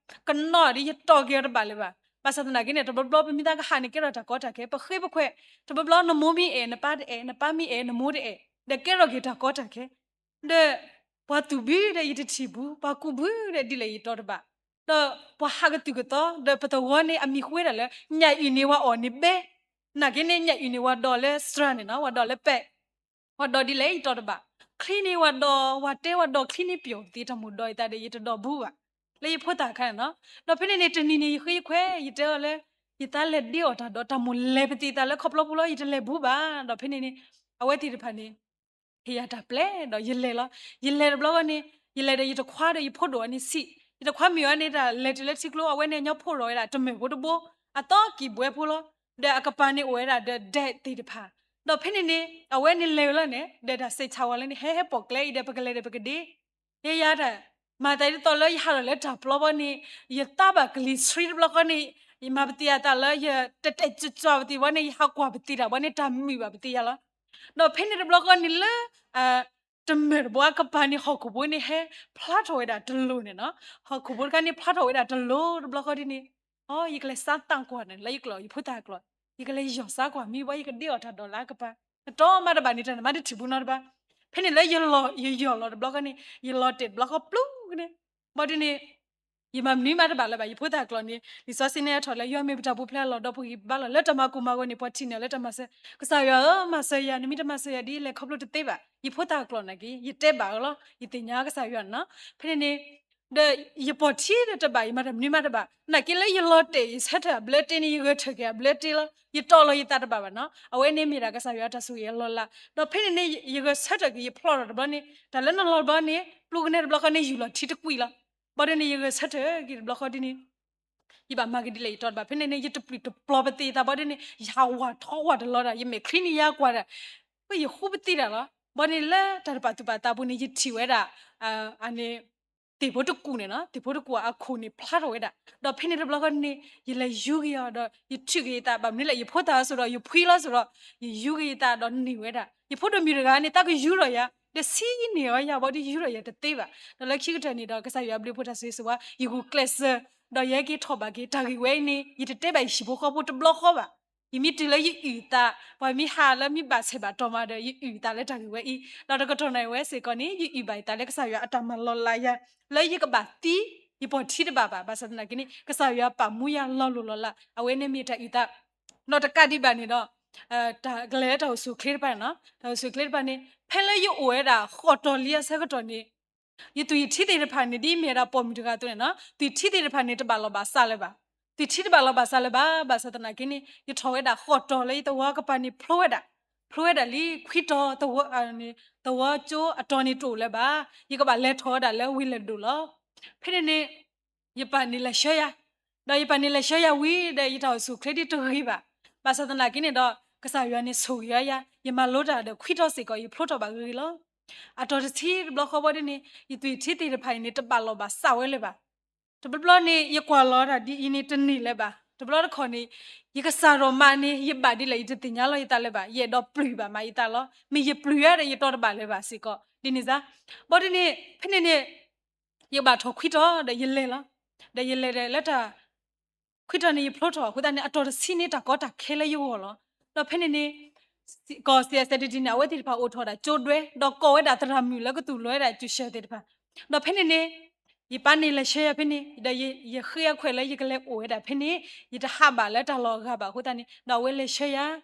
ကနီၤဒီး ယတီၢ်က့ၤအီၤတဘၣ်လၢၤဘၣ်. ဘၣ်ဆၣ်သနာ်က့န့ၣ် တဘျီဘျီပမ့ၢ်သးကဟးန့ၣ် ကဲထီၣ်တၢ်ကီတၢ်ခဲ ပဃ့ပခွဲး, တဘျီဘျီနမိၢ်မ့ၢ်အဲၣ် နပၢ်တအဲၣ်, နပၢ်မ့ၢ်အဲၣ် နမိၢ်တအဲၣ်, ဒီးကဲထီၣ်က့ၤတၢ်ကီတၢ်ခဲ ဒီးပှၤသူၣ်ဘုဒီးယတထံၣ်ဘူး, ပှၤကူၣ်ဘုဒီးဒ်လဲၣ်ယတီၢ်တဘၣ်, ဒီးပှၤဟးကသုၣ်ကသီ ဒီးပသဝီန့ၣ်အမံၤဃုဝဲဒၣ်လၢ ညၣ်အုၣ်န့ၣ်ဝဲအီၣ်န့ၣ်ဘဲ, နာ်က့န့ၣ် ညၣ်အုၣ်န့ၣ်ဝဲဒိးလၢစှၤန့ၣ်လီၤ, ဝဲဒိးလၢပဲး ပှၤဒိးဒ်လဲၣ်ယတီတဘၣ်, ချံန့ၣ်ဝဲဒီး ဝဲတဲဝဲဒီးချံန့ၣ်ပျီၤသ့တၢ်မိၢ်ဒီးယသးဒီး ယတဒီဘူးဘၣ် လၢယဖိသၣ်အခါန့ၣ်နီၤ. ဒီးဖဲန့ၣ်န့ၣ် တနံၤန့ၣ် ယဃ့ခွဲး ယတဲအီၤလၢ ယသးလဲၤဒ့အီၣ်တၢ်ဒီး တၢ်မိၢ်လဲၤပသံးသးလၢခီဖျိပူၤလီၤ ယတလဲၤဘူးဘၣ်. ဒီးဖဲန့ၣ်န့ၣ် အဝဲသ့ၣ်တဖၣ်န့ၣ် ဟ့ၣ်ယၤတၢ်ပျဲဒီးယလဲၤလီၤ. ယလဲၤတဘျီဃီန့ၣ် ယလဲၤဒီးယတခွါဒီးယဖိဒိၣ်အီၤန့ၣ်ဆံး, ယတခွါမ့ၢ်အီၤန့ၣ် တၢ်လဲၤတုၤလၢထံကျိ အဝဲန့ၣ်ညီဖိးထီၣ်ဝဲဒၣ်တမၢၢ်ဖိတဘိ အသီကံၢ်ဘှဲဖိလီၤ. ဒီးအကပၤန့ၣ်အိၣ်ဝဲဒၣ်ဒီးဒဲးသ့ၣ်တဖၣ်. ဒီးဖဲန့ၣ်န့ၣ် အဝဲန့ၣ်လဲၤဝဲလီၤန့ၣ် ဒီးတၢ်စဲးဆးဝဲလၢန့ၣ် ဟဲဟဲပိာ်ကျဲအံၤဒီး ပကလဲၤဒီးပကဒ့ ယယၤတၢ် မၤသးဒ်သိးလၢယဟးထီၣ်လၢတၢ်ပျီဘီန့ၣ် ယသးဘၣ်ကလံၤဆှံတဘျီဃီန့ၣ် ယမၤပသံးအသးလၢယတတဲာ်ကၠီပသံးဘီန့ၣ် ယဟးကွၢ်ပသံးတၢ်ဘီန့ၣ် တၢ်မုာ်ဘၣ်ပသံးယၤလီၤ. ဒီးဖဲန့ၣ်တဘျီဃီန့ၣ်လၢ တမၢၢ်တဘိအကပၤန့ၣ် ဟီၣ်ခိၣ်ဖိန့ၣ် ဟဲဖျါထီၣ်ဝဲဒၣ်တလိၤန့ၣ်နီၤ. ဟီၣ်ခိၣ်ဖိတခါန့ၣ် ဖျါထီၣ်ဝဲဒၣ်တလိၤတဘျီဃီဒ်န့ၣ် အိ ယကလဲၤစါသးကွၢ်န့ၣ် လၢယကျိာ် ယဖိသၣ်ကျိာ် ယကလဲၤယီၢ်စါကွၢ် မ့ၢ်ဘီယကဒ့အီၣ်တၢ်ဒီးလၢအကပၤ နတီမးတဘၣ်န့ၣ် တၢ်နမါတထံၣ်ဘူးနီတဘၣ်. ဖဲန့ၣ်လၢယလီၤ ယယီၢ်လီၤတဘျီဃီန့ၣ် ယလီၤတဲာ်တဘျီဃီပျူၤကန့ၣ် ဘီဒ်န့ၣ် ယမၤမနုၤမးတဘၣ်လၢၤဘၣ် ယဖိသၣ်ကျိာ်န့ၣ် လံာ်စီဆှံန့ၣ်ဟဲထီၣ်လၢ ယွၤမ့ၢ်ပတၢ်ပူၤဖျဲးအလီၢ် ဒီပုၢ်ဝဲၢ်ဘါလီၤ လၢတၢ်မၤကိၢ်မၤဂီၤန့ၣ် ပှၤထံၣ်န့ၢ်လၢတၢ်မၤစၢၤ ကစၢ်ယွၤဧၢ မၤစၢၤယၤ နမ့ၢ်တမၤစၢၤယၤဒ်လဲၣ်ခီဖျိတသ့ဘၣ် ယဖိသၣ်ကျိာ်နာ်က့ ယတဲဘၣ်အီၤလီၤ ယသ့ၣ်ညါကစၢ်ယွၤန့ၣ်နီၤ. ဖဲန့ၣ်န့ၣ် ဒီးယပိာ်ထံဒီးတဘၣ် ယမၤတၢ်မနုၤမးတဘၣ် နာ်က့လၢယလီၤတဲာ် ယဆၢထၢၣ်အဘျၢတ့န့ၣ် ယဂဲၤထၢၣ်က့ၤအဘျၢတ့လီၤ ယတီၢ်လီၤယသးတဘၣ်ဘၣ်နီၤ. အဝဲန့ၣ်မ့ၢ်ဒၣ်ကစၢ်ယွၤတၢ်ဆိၣ်ဂ့ၤအလီၢ်လၢ် ဒီးဖဲန့ၣ်န့ၣ် ယဂဲၤဆၢထၢၣ်က့ၤ ယဖျီၣ်ထီၣ်တဘျီန့ၣ် တၢ်လၢနလီၤတဘျီန့ၣ် ပျူၤကနဲတဘျီဃီန့ၣ် ယူၢ်လီၤထံတကွံာ်လီၤ. ဘီဒ်န့ၣ် ယဂဲၤဆၢထၢၣ်က့ၤတဘျီဃီဒ်န့ၣ် ယဘၣ်မၤက့ၤဒ်လဲၣ်ယတီတဘၣ် ဖဲန့ၣ်န့ၣ် ယတပျုၢ်တပျီၤပသံးသးဘီဒ်န့ၣ် ယဟးဝးထီဝးတလီၤဒၣ် ယမဲာ်ချံန့ၣ်ယါကွၢ်ဒၣ် ယဃူပသံးတၢ်လီၤ. ဘီန့ၣ်လၢတၢ်တပာ်သူၣ်ပာ်သးပူၤန့ၣ် ယထံၣ်ဝဲဒၣ် အန့ၣ် သ့ၣ်ဖိတကူၣ်န့ၣ်နီၤ သ့ၣ်ဖိတကူၣ်အခိၣ်န့ၣ်ဖျါထီၣ်ဝဲဒၣ် ဒီးဖဲန့ၣ်တဘျီဃီန့ၣ် ယလဲၤယူၤက့ၤအီၤဒီး ယထုးက့ၤယသး ဘၣ်မနုၤလဲၣ် ယဖိသၣ်ဧၢ စိဒီး ယဖှံလီၤစိဒီး ယယူၤက့ၤယသးဒီးန့ၢ်ဝဲဒၣ် ယဖိဒိၣ်မုၣ်တဂၤန့ၣ် သးကယူၤထီၣ်ယၤ ဒီးဆံးန့ၢ်အီၤယၤ ဘီဒ်ယူၤထီၣ်ယၤတသ့ဘၣ်. ဒီးလၢခံကတၢၢ်န့ၣ်ဒီး ကစၢ်ယွၤအဘျုးအဖှိၣ်တၢ်ဆိၣ်ဂ့ၤဆိၣ်ဝါ ယဂုာ်ကျဲးစၢး ဒီးယဟဲက့ၤထီၣ်ဘၣ်က့ၤ တၢ်ဂ့ၢ်ဝဲအံၤန့ၣ် ယတတဲဘၣ်ယဟံၣ်ဖိဃီဖိတဘျီဃီဘၣ်. ယမ့ၢ်တုၤလၢယအုၣ်အသး ပှၤမ့ၢ်ဟးလၢမ့ၢ်ဘၣ်ဆဲးဘၣ်တီၢ်မးဒီး ယအုၣ်အသးလၢတၢ်ဂ့ၢ်ဝဲအံၤ ဒီးတကတီၢ်န့ၣ်ဝဲစ့ၢ်ကီးန့ၣ် ယအုၣ်ဘၣ်ယသးလၢကစၢ်ယွၤအတၢ်မၤလီၤလးယၤ လၢယကဘၣ်သံ ယပိာ်ထံတဘၣ်ဘၣ် ဘၣ်ဆၣ်သနာ်က့န့ၣ် ကစၢ်ယွၤပာ်မူယၤလီၤလိၤလီၤလး အဝဲန့ၣ်မ့ၢ်တၢ်အုၣ်သး ဒီးတကးဒံးဘၣ်န့ၣ်ဒီး တၢ်ကလဲၤလၢတၢ်အိၣ်ဆူၣ်အိၣ်ချ့တဖၣ်န့ၣ်နီၤ တၢ်အိၣ်ဆူၣ်အိၣ်ချ့တဖၣ်န့ၣ် ဖဲလၢယအိၣ်ဝဲဒၣ်ဃိးတီၤလံအဆၢကတီၢ်န့ၣ် ယသွံၣ်ယထံသ့ၣ်တဖၣ်န့ၣ် ဒ်မ့ၢ်ဝဲဒၣ်ပိာ်မုၣ်တဂၤအသိးန့ၣ်နီၤ သွံၣ်ထံသ့ၣ်တဖၣ်န့ၣ် တဘၣ်လီၤဘၣ်စးလၢၤဘၣ်. သွံၣ်ထံတဘၣ်လီၤဘၣ်စးလၢၤဘၣ် ဘၣ်ဆၣ်သနာ်က့န့ၣ် ယထီၣ်ဝဲဒၣ်ဃိးတီၤလၢယသဝီကပၤန့ၣ်ဖျိဝဲဒၣ် ဖျိဝဲဒၣ်လံ ခွံတီၤ သဝီကၠိအတီၤန့ၣ်တအိၣ်လၢၤဘၣ်. ယကဘၣ်လဲၤထီၣ်ဝဲဒၣ်လၢဝ့ၢ်လဲၢ်ဒိၣ်လီၤ. ဖဲန့ၣ်န့ၣ် ယပၢ်န့ၣ်လဲၤဆှၢယၤ ဒီးယပၢ်န့ၣ်လဲၤဆှၢယၤဝံၤဒီး ယတၢ်အိၣ်ဆူၣ်အိၣ်ချ့ဒ်တဂ့ၤဘၣ်. ဘၣ်ဆၣ်သနာ်က့န့ၣ်ဒီး ကစၢ်ယွၤန့ၣ်ဆိၣ်ဂ့ၤအီၤယၤ ယမၤလိတၢ်ဒီးခွံတီၤစ့ၢ်ကီး ယဖျိထီၣ်ဘၣ်ဂ့ၤဂ့ၤလီၤ. အတီၤတဆံတဘျီဃီဘီဒ်န့ၣ် ယသွံၣ်ထံသ့ၣ်တဖၣ်အံၤန့ၣ် တဘၣ်လီၤဘၣ်စးဝဲလၢၤဘၣ်. တဘျီဘျီန့ၣ် ယကွၢ်လီၤတၢ်ဒ်အံၤန့ၣ်တန့ၢ်လၢၤဘၣ်. တဘျီတခီၣ်န့ၣ် ယကစၢ်ဒိၣ်မးန့ၣ် ယဘၣ်ဒ်လဲၣ် ယတသ့ၣ်ညါလီၤယသးလၢၤဘၣ်. ယအဲၣ်ဒိးပျုၢ်ဘၣ်မးယသးလီၤ. မ့ၢ်ယပျုၢ်ဧါဒီးယတီတဘၣ်လၢၤဘၣ်စ့ၢ်ကီး ဒ်န့ၣ်စ့ၢ် ဘီဒ်န့ၣ် ဖဲန့ၣ်န့ၣ် ယကဘၣ်ထီၣ်ခွံတီၤဒီးယလဲၤလီၤ. ဒီးယလဲၤဒီးလၢတၢ် ခွံတီၤန့ၣ် ယဖျိထီၣ်အဃိသတးန့ၣ် အတီၤတဆံန့ၣ် တၢ်ကီတၢ်ခဲလၢယဂီၢ်လီၤ. ဒီးဖဲန့ၣ်န့ၣ် ကီၢ် စံးအစဲးတဒံန့ၣ် အဝဲသ့ၣ်တဖၣ်အိၣ်ထီၣ်ဝဲဒၣ်ကၠိဒွဲ ဒီးကိးဝဲဒၣ်သရၣ်မုၣ်လၢကသူၣ်လီၤဝဲဒၣ်ကၠူၣ်ၡဲၣ်သ့ၣ်တဖၣ်. ဒီးဖဲန့ၣ်န့ၣ် ယပၢ်န့ၣ်လဲၤဆှၢယၤဖဲန့ၣ် ဒီးယဃ့အခွဲးလၢယကလဲၤအိၣ်ဝဲဒၣ်ဖဲန့ၣ် ယတဟးဘၣ်လၢတၢ်လီၢ်အဂၤဘၣ်အဃိသတးန့ၣ် ဒီးအဝဲလဲၤဆှၢယၤ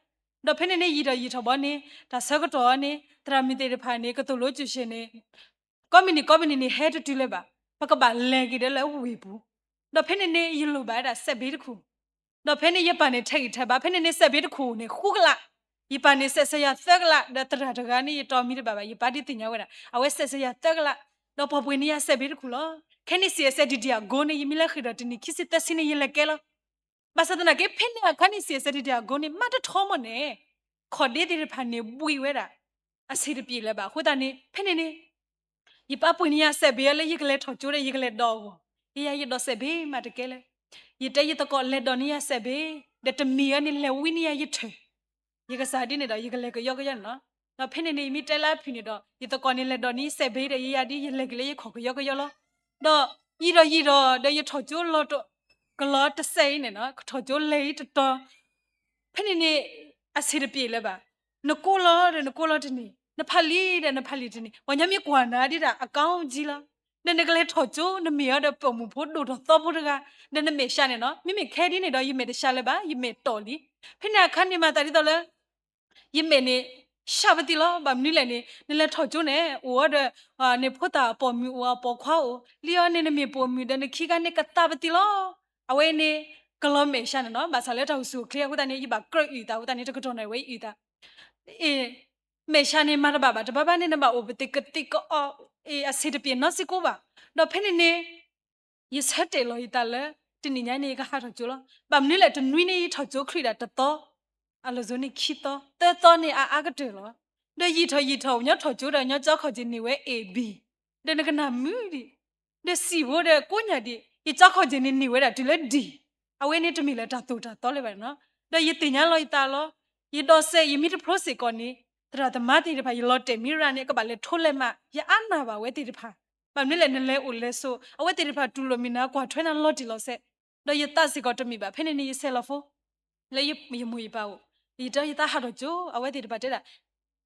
ဒီးဖဲန့ၣ်န့ၣ် ယံာ်ထီၣ်ယံာ်ထီၣ်ဘီန့ၣ် တၢ်ဆၢကတီၢ်န့ၣ် သရၣ်မုၣ်သ့ၣ်တဖၣ်န့ၣ် ကသိၣ်လိကၠူၣ်ၡဲၣ်န့ၣ် ကိးမုၢ်နံၤကိးမုၢ်နံၤန့ၣ် ဟဲတတုၤလၢၤဘၣ်. ပကဘၣ်လဲၤက့ၤဒီးလၢဝ့ၢ်ပူၤ. ဒီးဖဲန့ၣ်န့ၣ် ယလိၣ်ဘၣ်ဝဲဒၣ်စဲးဘ့တခိၣ်. ဒီးဖဲန့ၣ်ယပၢ်န့ၣ်ထဲးဂံၢ်ထဲးဘါ ဖဲန့ၣ်န့ၣ် စဲးဘ့တခိၣ်န့ၣ် ဃုကလး. ယပၢ်န့ၣ်စဲးဆဲးယၤသၢကလး ဒီးသရၣ်တဂၤန့ၣ် ယတီမံၤတဘၣ်ဘၣ် ယပၢ်ဒ်သ့ၣ်ညါဝဲဒၣ် အဝဲစဲးဆဲးယၤသၢကလး ဒီးပှၤပှ့ၤန့ၢ်ယၤစဲးဘ့တခိၣ်လီၤ. ခဲန့ၣ် စံးအစဲးတဒံအကိးန့ၣ် ယမ့ၢ်လဲၤဃ့ၢ်ဒီးတနံၤခံဆံသၢဆံန့ၣ် ယလဲၤကဲလီၤ. ဘၣ်ဆၣ်သနာ်က့ ဖဲန့ၣ်အခါန့ၣ် စံးအစဲးတဒံအကိးန့ၣ် မးတထီမ့ၢ်န့ၣ် ခီၣ်ဒ့သ့ၣ်တဖၣ်န့ၣ် ဘှံးဝဲဒၣ် အဆံးတပျ့ၤလၢၤဘၣ်. အဃိသတးန့ၣ် ဖဲန့ၣ်န့ၣ် ယပၢ်ပှ့ၤန့ၢ်ယၤစဲးဘ့လၢ ယကလဲၤထီၣ်ကၠိဒီး ယကလဲၤဒိးအဂီၢ်, ယယၤယဒိးစဲးဘ့မးတကဲလၢၤ. ယတဲယသကိးလဲၤဒိးန့ၢ်ယၤစဲးဘ့, ဒီးတမံၤအံၤန့ၣ် လဲၤဝံန့ၢ်ယၤယထၢၣ်, ယကစၢ်ဒ်န့ၣ်ဒီး ယကလဲၤကယီကယီန့ၣ်လီၤ. ဒီးဖဲန့ၣ်န့ၣ် ယမ့ၢ်တဲလၢအဖုၣ်န့ၣ်ဒီး ယသကိးန့ၣ်လဲၤဒိးန့ၢ်ယစဲးဘ့ဒီး ယယၤဒ်ယလဲၤက့ၤလၢယခီၣ်ကယီကယီလီၤ. ဒီးယံာ်ဒီးယံာ်ဒီး ဒီးယထီၣ်ကၠိလီၤ ကလီၤတစဲးအံၤန့ၣ်နီၤ, ကထီၣ်ကၠိလဲၤအံၤတတီၤ, ဖဲန့ၣ်န့ၣ် အဆံးတပျ့ၤလၢၤဘၣ်. နကိးလီၤဒီးနကိးလီၤတန့ၢ်, နဖးလံာ်ဒီးနဖးလံာ်တန့ၢ်, ပှၤညီမ့ၢ်ကွၢ်နၤဒ်တၢ်အကီကံလီၤ. ဒီးနကလဲၤထီၣ်ကၠိ နမ့ၢ်အီၤဒီးပိာ်မုၣ်ဖိဒိၣ်ထီၣ်သီဖိတဂၤ, ဒီးနမဲာ်ဆှးန့ၣ်နီၤ, မ့မ့ၢ်ခဲဒ်န့ၣ်ဒီး ယမဲာ်တဆှးလၢၤဘၣ်, ယမဲာ်တီၢ်လံ. ဖဲန့ၣ်အခါန့ၣ်မၤသးဒ်သိးလၢ ယမဲာ်န့ၣ် ရှၢပသံလီၤ. ဘၣ်မနုၤလဲၣ်န့ၣ် နလဲၤထီၣ်ကၠိန့ၣ် အိၣ်အီၤဒီး နဖိသၣ်ပိာ်မုၣ်အိၣ် အပိာ်ခွါအိၣ် လံအီၤန့ၣ် နမ့ၢ်ပိာ်မုၣ်ဒီးနခံခါန့ၣ်ကသးပသံလီၤ. အဝဲန့ၣ် ကလီၤမဲာ်ဆှးန့ၣ်နီၤ ဘၣ်ဆၣ်လၢတၢ်အိၣ်ဆူၣ်အိၣ်ချ့အဃိသတးန့ၣ် ယဘၣ်ကြၢးအုၣ်သးအဃိသတးန့ၣ် တကတီၢ်န့ၣ်ဝဲအုၣ်သး အ့ မဲာ်ဆှးန့ၣ်မၤတဘၣ်ဘၣ် တဘျီဘျီန့ၣ် နဘၣ်အိၣ်ပသ့ၣ်ကသ့ၣ်ကအီၣ် အ့အဆံးတပျ့ၤနီတစဲးကိးဘၣ်. ဒီးဖဲန့ၣ်န့ၣ် ယဆၢတဲာ်လီၤယသးလၢ တနံၤညါန့ၣ် ယကဟးထီၣ်ကၠိလီၤ. ဘၣ်မနုၤလဲၣ် တနွံန့ၣ် ယထီၣ်ကၠိချုးဒၣ်တသီ, အလီၢ်စိၤန့ၣ်ခံသီ, သၢသီန့ၣ်အါအါကတၢၢ်လီၤ. ဒီးယံာ်ထီၣ်ယံာ်ထီၣ် ညီထီၣ်ကၠိဒီး ညီကၠီခီၣ်ကၠ့ၣ်န့ၢ်ဝဲ A B, ဒီးနကနၣ်မုာ်ဒံး, ဒီးစံၣ်ဖိဒီးကိးညၣ်ဒံး ယကၠီခီၣ်ကၠ့ၣ်န့ၣ်န့ၢ်ဝဲဒၣ်တုၤလၢ D, အဝဲန့ၣ်တမ့ၢ်လၢတၢ်သိၣ်တၢ်သီလၢၤဘၣ်နီၤ. ဒီးယသ့ၣ်ညါလီၤယသးလီၤ. ယဒိးစဲး ယမ့ၢ်တဖျိစ့ၢ်ကီးန့ၣ် သရၣ်သမါသ့ၣ်တဖၣ် ယလီၤတဲာ်မ့ၢ်ရၤန့ၣ် အကဘၣ်လဲၤထိလဲၤမး ယအါနၢ်ဘၣ်ဝဲသ့ၣ်တဖၣ်. ဘၣ်မနုၤလဲၣ် နလဲၤအိၣ်လဲၤဆိး အဝဲသ့ၣ်တဖၣ်တူၢ်လိာ်မ့ၢ်နၤ ကွၢ်ထွဲနၤလီၤတံၢ်လီၤဆဲး, ဒီးယသးစ့ၢ်ကီးတမ့ၢ်ဘၣ်. ဖဲန့ၣ်န့ၣ် ယဆဲးလီၤဖိ လၢယမိၢ်ယပၢ်အိၣ်, ယတဲယသးဟးထီၣ်ကၠိ အဝဲသ့ၣ်တဖၣ်တဲဒၣ်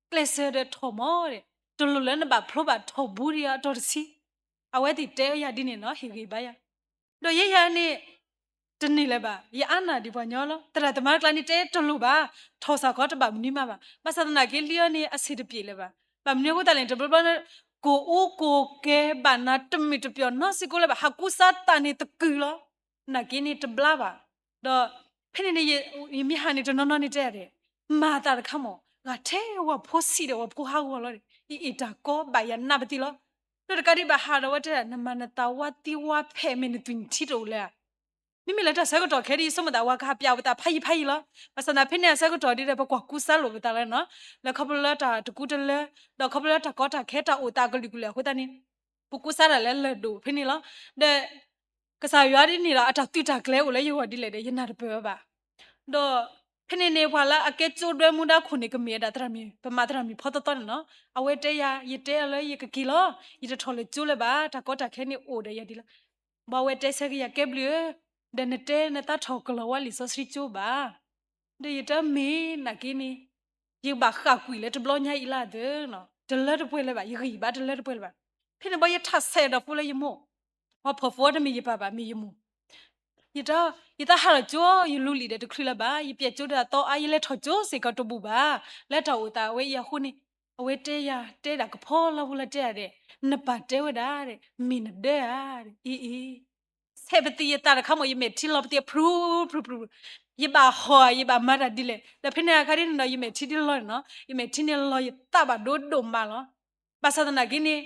ကျဲးစၢးဒီးထီၣ်မီၢ်ဒီး တလိၣ်လၢနဘၣ်ဖျိဘၣ်ထီၣ်ဘူးဒံးအတီၤတဆံ, အဝဲသ့ၣ်တဲယၤဒ်န့ၣ်နီၤ ဟ့ၣ်ဂံၢ်ဘါယၤ ဒီးယဲယၤန့ၣ် တန့ၢ်လၢၤဘၣ်. ယအါနၢ်ဒံးပှၤညီလီၤ. သရၣ်သမါတကျါန့ၣ် တဲတလိၣ်ဘၣ်, ထီၣ်စ့ၢ်ကီးတဘၣ်မနုၤမးဘၣ်. ဘၣ်ဆၣ်သနာ်က့လံအီၤန့ၣ် အဆံးတပျ့ၤလၢၤဘၣ်. ဘၣ်မနုၤအဃိသတးလဲၣ်န့ၣ် တဘျီဘျီ ကိၢ်အူကိၢ်ကဲဘၣ်နၤတမုာ်တပျီၤနီတစဲးကိးလၢၤဘၣ်, ဟးကူစါသးန့ၣ်တကုာ်လီၤ. နာ်က့န့ၣ်တဘျါဘၣ်. ဒီးဖဲန့ၣ်န့ၣ် ယမ့ၢ်ဟးန့ၣ်တနီၤနီၤန့ၣ်တဲယၤဒဲး, မၤသးတခါမး, ဂၤထဲဝဲဖိဆံးဒီးဝဲဖိဟးဂီၤလီၤဒီး ယအ့ၣ်တၢ်ကီဘၣ်ယၤနးပသံလီၤ. ဒီးတကးဒံးဘၣ်ဟးဒီးဝဲတဲဒၣ် နမၤနသးဝါသံဝါဖဲး မ့ၢ်နသွံၣ်နထံတအိၣ်လၢၤဧါ. မ့မ့ၢ်လၢတၢ်ဆၢကတီၢ်ခဲဒ်ယဆိကမိၣ်သး ဝၤကဟးပျးပသးဖးယံၤဖးယံၤလီၤ. ဘၣ်ဆၣ်သနာ်ဖဲန့ၣ်အဆၢကတီၢ်ဒ်ဒီး ပကွၢ်ကူစါလိာ်ပသးလၢနီၤ, လၢခီဖျိလၢတၢ်တကူတလၢ, ဒီးခီဖျိလၢတၢ်ကီတၢ်ခဲတၢ်အိၣ်သးအကလုာ်ကလုာ်အဃိသတးန့ၣ်, ပကူစါတၢ်လၢလၢၢ်ဒိၣ်ဖဲန့ၣ်လီၤ. ဒီး ကစၢ်ယွၤဒ်န့ၣ်ဒီး အတၢ်သုးတၢ်ကျဲၤအိၣ်လၢယဂီၢ်ဒ်လဲၣ်ဒီး ယနၢ်တပၢၢ်ဝဲဘၣ်. ဒီးဖဲန့ၣ်န့ၣ် ပှၤလၢအကဲကၠိဒွဲမူဒါခိၣ်န့ၣ် ကမ့ၢ်ဝဲဒၣ်သရၣ်မုၣ်, ပမၤသရၣ်မုၣ်ဖီသီသီန့ၣ်နီၤ. အဝဲတဲယၤ, ယတဲအီၤလၢယကက့ၤလီၤ, ယတထီၣ်လၢကၠိလၢၤဘၣ်, တၢ်ကီတၢ်ခဲန့ၣ်အိၣ်ဒီးယၤဒ်လီၤ. ဘၣ်ဝဲတဲဆၢက့ၤယၤ ကဲဘျုးဧၢ, ဒီးနတဲနသးထီၣ်ကလီၤဝါလံာ်စီဆှံကၠိဘၣ်. ဒီးယတဲမ့ၢ်နာ်က့န့ၣ်, ယကဘၣ်ဃၣ်ကွံာ်လၢတဘျီညါအံၤလၢ်သၢနီၤ, တလၢတပှဲၤလၢၤဘၣ်, ယဂံၢ်ယဘါတလၢတပှဲၤလၢၤဘၣ်. ဖဲန့ၣ်ဘၣ်ယထးဆဲးဒီးဖိလၢယမိၢ်, ပှၤဖှီၣ်ဖိတမ့ၢ်ယပၢ်ဘၣ် မ့ၢ်ယမိၢ်. ယတ, ယတၢ်ဟးထီၣ်ကၠိ ယလူလံာ်ဒီးတချုးလၢၤဘၣ်, ယပျဲကၠိဒီးအသီအါ ယလဲၤထီၣ်ကၠိစ့ၢ်ကီးတဘူၣ်ဘၣ်, လၢတၢ်အိၣ်သးဝဲအံၤအဃိန့ၣ်, အဝဲတဲယၤ, တဲဒၣ်ကဖီလီၤဖိလီၤတဲဒၣ်ဒဲး, နပၢ်တဲဝဲဒၣ်ဒဲး, မ့ၢ်နဒၢဧါဒဲး, အ့အ့ ဆဲးပသံယသးတခါမး ယမဲာ်ထံလီၤပသံအဖျူဖျူဖျူ, ယဘၣ်ဟီၣ်ဧါ ယဘၣ်မၤတၢ်ဒ်လဲၣ်. ဒီးဖဲန့ၣ်အခါဒ်န့ၣ်ဒီး ယမဲာ်ထံဒ်လီၤန့ၣ်နီၤ, ယမဲာ်ထံန့ၣ်လီၤယသးဘၣ်ဒိဒိၣ်မးလီၤ. ဘၣ်ဆၣ်သနာ်က့န့ၣ်,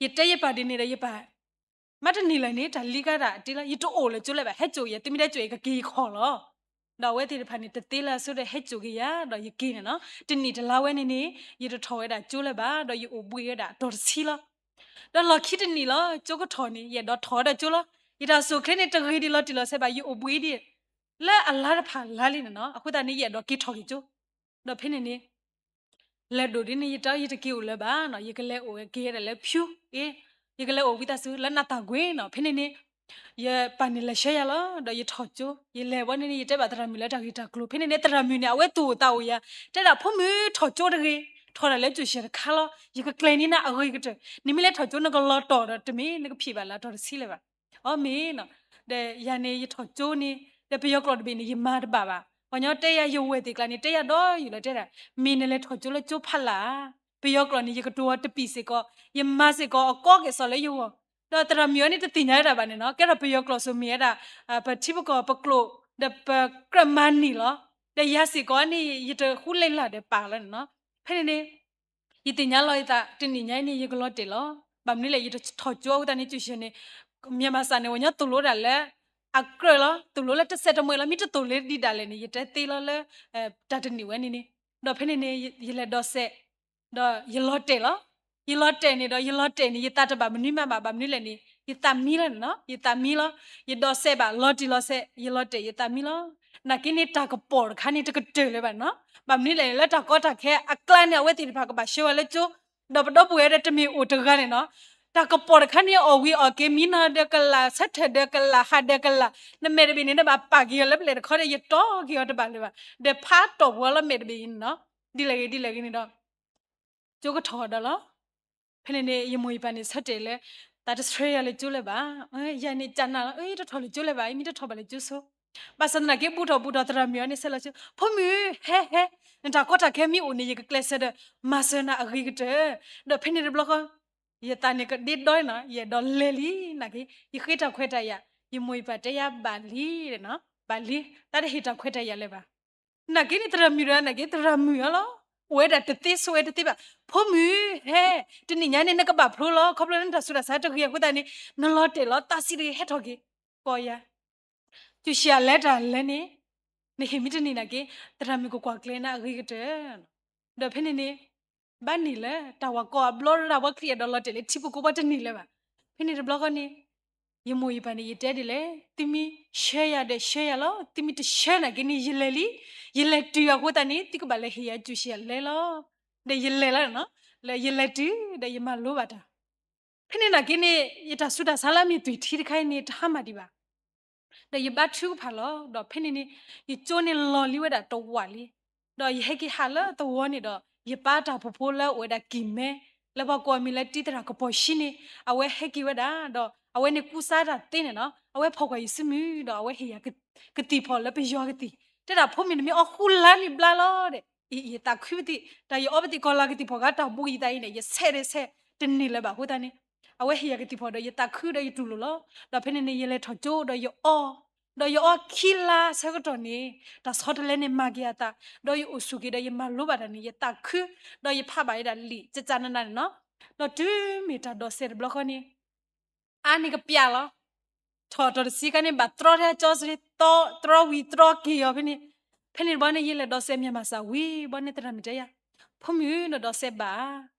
ယတဲယပၢ်ဒ်န့ၣ်ဒီး ယပၢ် မ့ၢ်တနံၤလၢ်န့ၣ် တၢ်လံကါတၢ်အတ့လီၤ, ယတအိၣ်လၢကၠိလၢၤဘၣ်, ဟဲစိာ်ယၤ သုမ့ၢ်တဟဲစိာ် ယကက့ၤယခီၣ်လီၤ. ဒီးအဝဲသ့ၣ်တဖၣ်န့ၣ် တသ့လၢၤအဆိဒီး ဟဲစိာ်က့ၤယၤ ဒီးယက့ၤန့ၣ်နီၤ, တနံၣ်တလါဝဲန့ၣ်န့ၣ် ယတထီၣ်ဝဲဒၣ်ကၠိလၢၤဘၣ်, ဒီးယအိၣ်ဘှံးဝဲဒၣ်အတီၤတဆံလီၤ. ဒီးလီၢ်ခံတနံၣ်လီၤ ကၠိကထီၣ်န့ၣ် ယအဲၣ်ဒိးထီၣ်ဝဲဒီးကၠိလီၤ. ယတၢ်အိၣ်ဆူၣ်အိၣ်ချ့န့ၣ် တဂ့ၤဒံးလီၤတံၢ်လီၤဆဲးဘၣ်, ယအိၣ်ဘှံးဒံး လၢအလါတဖၣ်လါလံန့ၣ်နီၤ, အဃိသတးန့ၣ် ယအဲၣ်ဒိးက့ၤထီၣ်က့ၤကၠိ. ဒီးဖဲန့ၣ်န့ၣ် လၢၢ်ဒိၣ်ဒ်န့ၣ် ယတဲ ယတက့ၤအိၣ်လၢၤဘၣ်နီၤ, ယကလဲၤအိၣ်က့ၤဒၣ်လၢဖၠူ, အ့, ယကလဲၤအိၣ်ဝံသးစူၤလၢနးသးကွံနီၤ. ဖဲန့ၣ်န့ၣ် ယပၢ်န့ၣ်လဲၤဆှၢယၤလီၤ, ဒီးယထီၣ်ကၠိ, ယလဲၤဝဲန့ၣ်န့ၣ် ယတဲဘၣ်သရၣ်မုၣ်လၢတၢ်ဂ့ၢ်တၢ်ကျိၤ, ဖဲန့ၣ်န့ၣ် သရၣ်မုၣ်န့ၣ် အဝဲသူၣ်အိၣ်သးအိၣ်ယၤ, တဲဒၣ် ဖိမုၣ်ထီၣ်ကၠိတဂ့ၤ, ထီၣ်ဒၣ်လၢကၠိဆဲးတခါလီၤ, ယကကျဲၤန့ၢ်နၤအဂ့ၤကတၢၢ်, နမ့ၢ်လဲၤထီၣ်ကၠိ နကလီၤတီၢ်ဒီးတမ့ၢ် နကဖံးဘၣ်လၢအတီၤတဆံလၢၤဘၣ်. အီမ့ၢ်နီၤ, ဒီးယၤန့ၣ်ယထီၣ်ကၠိန့ၣ် ဒီးပယီၤကျိာ်တဘ့ၣ်န့ၣ် ယမၤတဘၣ်ဘၣ်, ပှၤညီတဲယၤ ယဝဲၢ်သ့ၣ်ကျါန့ၣ် တဲယၤဒီးယုၢ်လီၤတဲဒၣ်, မ့ၢ်နလဲၤထီၣ်ကၠိလၢကၠိဖးလၢ်ဧါ, ပယီၤကျိာ်န့ၣ် ယကတိၤအီၤတပံာ်စ့ၢ်ကီး, ယမၤစ့ၢ်ကီးအကီက့ၤစီလၢယဂီၢ်, ဒီးသရၣ်မုၣ်အီၤန့ၣ် တသ့ၣ်ညါဝဲဒၣ်ဘၣ်န့ၣ်နီၤ, ကဲထီၣ်ပယီၤကျိာ်စိၤမ့ၢ်ဝဲဒၣ် ပထံပကီၢ်ပကျိာ် ဒီးပကြၢးမၤန့ၢ်လီၤ, ဒီးယၤစ့ၢ်ကီးန့ၣ် ယတဃူလဲၤလၢ်ဒီးပာ်လီၤန့ၣ်နီၤ, ဖဲန့ၣ်န့ၣ် ယသ့ၣ်ညါလီၤယသး တနံၣ်ညါအံၤန့ၣ် ယကလီၤတဲာ်လီၤ. ဘၣ်မနုၤလဲၣ် ယတထီၣ်ကၠိအဃိသတးန့ၣ် ကၠိဆဲးန့ၣ် မ့ၢ်ဘၣ်ဆၣ်န့ၣ် ပှၤညီသိၣ်လိဒၣ်လၢ အကြၢးလီၤ, သိၣ်လိလၢတစဲးတမှဲၤလီၤ, မ့ၢ်တသိၣ်လၢဒ်ဒၣ်လဲာ်န့ၣ် ယတဲသ့လီၤလၢ တၢ်တနံၣ်ဝဲန့ၣ်န့ၣ်, ဒီးဖဲန့ၣ်န့ၣ် ယလဲၤဒိးစဲး ဒီးယလီၤတဲာ်လီၤ. ယလီၤတဲာ်န့ၣ်ဒီး ယလီၤတဲာ်န့ၣ် ယသးတဘၣ် မနုၤမးဘၣ်, ဘၣ်မနုၤလဲၣ်န့ၣ် ယသးမံလီၤန့ၣ်နီၤ, ယသးမံလီၤ. ယဒိးစဲးဘၣ် လီၤတံၢ်လီၤဆဲး ယလီၤတဲာ် ယသးမံလီၤ. နာ်က့န့ၣ် တၢ်ကပီၤတခါန့ၣ် တကတၢၢ်လၢၤဘၣ်န့ၣ်နီၤ. ဘၣ်မနုၤလဲၣ်န့ၣ် လၢတၢ်ကီတၢ်ခဲအကျါန့ၣ် အဝဲသ့ၣ်တဖၣ်ကဘၣ်ဆှၢဝဲလၢကၠိ, ဒီးပဒီပုၢ်ဝဲၢ်ဒီးတမ့ၢ်အိၣ်တဂၤန့ၣ်နီၤ. တၢ်ကပီၤတခါန့ၣ် အီၣ်ဝံၤအီၣ်က့ၤ မံနီၤဒီးကလၢ်, ဆၢထၢၣ်ဒီးကလၢ်, ဟးဒီးကလၢ်, နမဲာ်တဘ့ၣ်န့ၣ် နဘၣ်ပာ်က့ၤအီၤလၢပလဲၢ်တခီဒီး ယတီက့ၤအီၤတဘၣ်လၢၤဘၣ်, ဒီးဖးတီၢ်ပှၤလီၤမဲာ်တဘ့ၣ်အံၤန့ၣ်နီၤ. ဒ်လဲၣ်ဂ့ၤ ဒ်လဲၣ်ဂ့ၤန့ၣ်ဒီး ကၠိကထီၣ်ဒီးလီၤ. ဖဲန့ၣ်န့ၣ် ယမိၢ်ယပၢ်န့ၣ်ဆၢတဲာ်လၢ သးတဆှၢယၤလၢကၠိလၢၤဘၣ်. ယၤန့ၣ်ကနၣ်လီၤ, တထီၣ်လၢကၠိလၢၤဘၣ်, ယမ့ၢ်တထီၣ်ဘၣ်လၢကၠိဆိ ဘၣ်ဆၣ်သနာ်က့ ဘူးထီၣ်ဘူးထီၣ် သရၣ်မုၣ်အံၤန့ၣ်ဆဲးလီၤဆူ ဖိမုၣ်ဧၢ, ဟဲဟဲ, နတၢ်ကီတၢ်ခဲမ့ၢ်အိၣ်န့ၣ် ယကကျဲးစၢးဒီး မၤစၢၤနၤအဂ့ၤကတၢၢ်, ဒီးဖဲန့ၣ်တဘျီဃီ ယသးန့ၣ်ကဒ့ဒီနီၤ, ယအဲၣ်ဒိးလဲၤလံနာ်က့, ယဃ့တၢ်ခွဲးတၢ်ယာ်, ယမိၢ်ယပၢ်တဲယၤဘၣ်လံ, ဘၣ်လံ, တၢ်တဟ့ၣ်တၢ်ခွဲးတၢ်ယာ်လၢၤဘၣ်. နာ်က့န့ၣ် သရၣ်မုၣ်တဂၤနာ်က့ သရၣ်မုၣ်အလီၤ, အိၣ်ဝဲဒၣ်တသ့ဆိဝဲတသ့ဘၣ်. ဖိမုၣ်ဧၢ, တနံၤညါန့ၣ် နကဘၣ်ဖျိလီၤ, ခီဖျိလၢနတၢ်ဆူးတၢ်ဆါတဂ့ၤအဃိသတးန့ၣ် နလီၤတဲာ်လီၤ, သးဆံးတဂ့ၤ ဟဲထီၣ်က့ၤ, ကိးယၤ စူၣ်ရှံအလဲတၢ်လဲန့ၣ်, နဟ့ၣ်မ့ၢ်တန့ၢ်နာ်က့, သရၣ်မုၣ်ကကွၢ်ကျဲၤနၤအဂ့ၤကတၢၢ်. ဒီးဖဲန့ၣ်န့ၣ် ဘၣ်န့ၢ်လၢတၢ်ဝၤကီၢ်အဘျီဒီး တၢ်ဝၤချံအဒီးလီၤတဲာ်လၢထံဖိကီၢ်ဖိတန့ၢ်လၢၤဘၣ်. ဖဲန့ၣ်တဘျီဃီန့ၣ် ယမိၢ်ယပၢ်န့ၣ် ယတဲဒ်လဲၣ်, သုမ့ၢ်ဆှၢယၤဒီးဆှၢယၤလီၤ, သုမ့ၢ်တဆှၢနာ်က့န့ၣ် ယလဲၤလံ, ယလဲၤတုၤအဃိသတးန့ၣ် သုကဘၣ်လဲၤဟ့ၣ်ယၤစူၣ်ရှံအလဲလီၤ. ဒီးယလဲၤလီၤ, လၢယလဲၤတုၤ ဒီးယမၤလိဘၣ်တၢ် ဖဲန့ၣ်နာ်က့န့ၣ် ယတၢ်ဆူးတၢ်ဆါလၢအမ့ၢ်သွံၣ်ထံတခါအံၤန့ၣ် တဟါမၢ်ဒံးဘၣ်. ဒီးယဘါထုကဖၣ်လီၤ. ဒီးဖဲန့ၣ်န့ၣ် ယကၠိန့ၣ်လီၤလံဝဲဒၣ်တဝးလံ. ဒီးယဟဲက့ၤဟးလၢသဝီန့ၣ်ဒီး ယပၢ်တၢ်ဖှိၣ်ဖိလၢအအိၣ်ဝဲဒၣ်ကံၢ်မဲ, လၢပှၤကိးအမံၤလၢတံသရၣ်ကပီၤၡံန့ၣ် အဝဲဟဲက့ၤဝဲဒၣ်, ဒီးအဝဲန့ၣ်ကူစါတၢ်သ့န့ၣ်နီၤ, အဝဲဖီၣ်ကွၢ်ယစုမုၢ် ဒီးအဝဲဟ့ၣ်ယၤကသံၣ်ဖီၣ်လၢပယီၤကသံၣ်, တဲဒၣ်ဖိမ့ၢ်နမ့ၢ်အီၣ်ဃုလါန့ၣ်ဘျါလီၤဒီး, ယသးခုပသံၣ်, တၢ်ယအီပသံၣ်ကီၤလၤကသံၣ်ဖီၣ်ဂၤတၢ်ဘူးယသးအံၤန့ၣ် ယဆဲးဒီးဆဲးတန့ၢ်လၢၤဘၣ်အဃိသတးန့ၣ်, အဝဲဟ့ၣ်ယၤကသံၣ်ဖီၣ်ဒီးယသးခုဒီးယတူၢ်လိာ်လီၤ. ဒီးဖဲန့ၣ်န့ၣ် ယလဲၤထီၣ်ကၠိဒီးယအီ, ဒီးယအီခံလါဆၢကတီၢ်န့ၣ် တၢ်ဆီတလဲန့ၣ်မၤက့ၤအသး, ဒီးယအိၣ်ဆူၣ်က့ၤဒီးယမၤလိဘၣ်တၢ်န့ၣ် ယသးခု, ဒီးယဖးဘၣ်ဝဲဒၣ်လံာ်ကကနနန့ၣ်နီၤ. ဒီးတုၤမ့ၢ်တၢ်ဒိးစဲးတဘျီဃီန့ၣ် အါန့ၢ်ကပျၢ်လီၤ. ထီၣ်တီၢ်တဆံခါန့ၣ် ဘၣ်တြီထဲကၠီစ့, တြီဝံၤတြီက့ၤအီၤဖဲန့ၣ်, ဖဲန့ၣ်တဘျီန့ၣ် ယလဲၤဒိးစဲး မြန်မာစာ ဝံၤဘီန့ၣ် သရၣ်မုၣ်တဲယၤ, ဖိမုၣ်ဧၢ နဒိးစဲးဘၣ်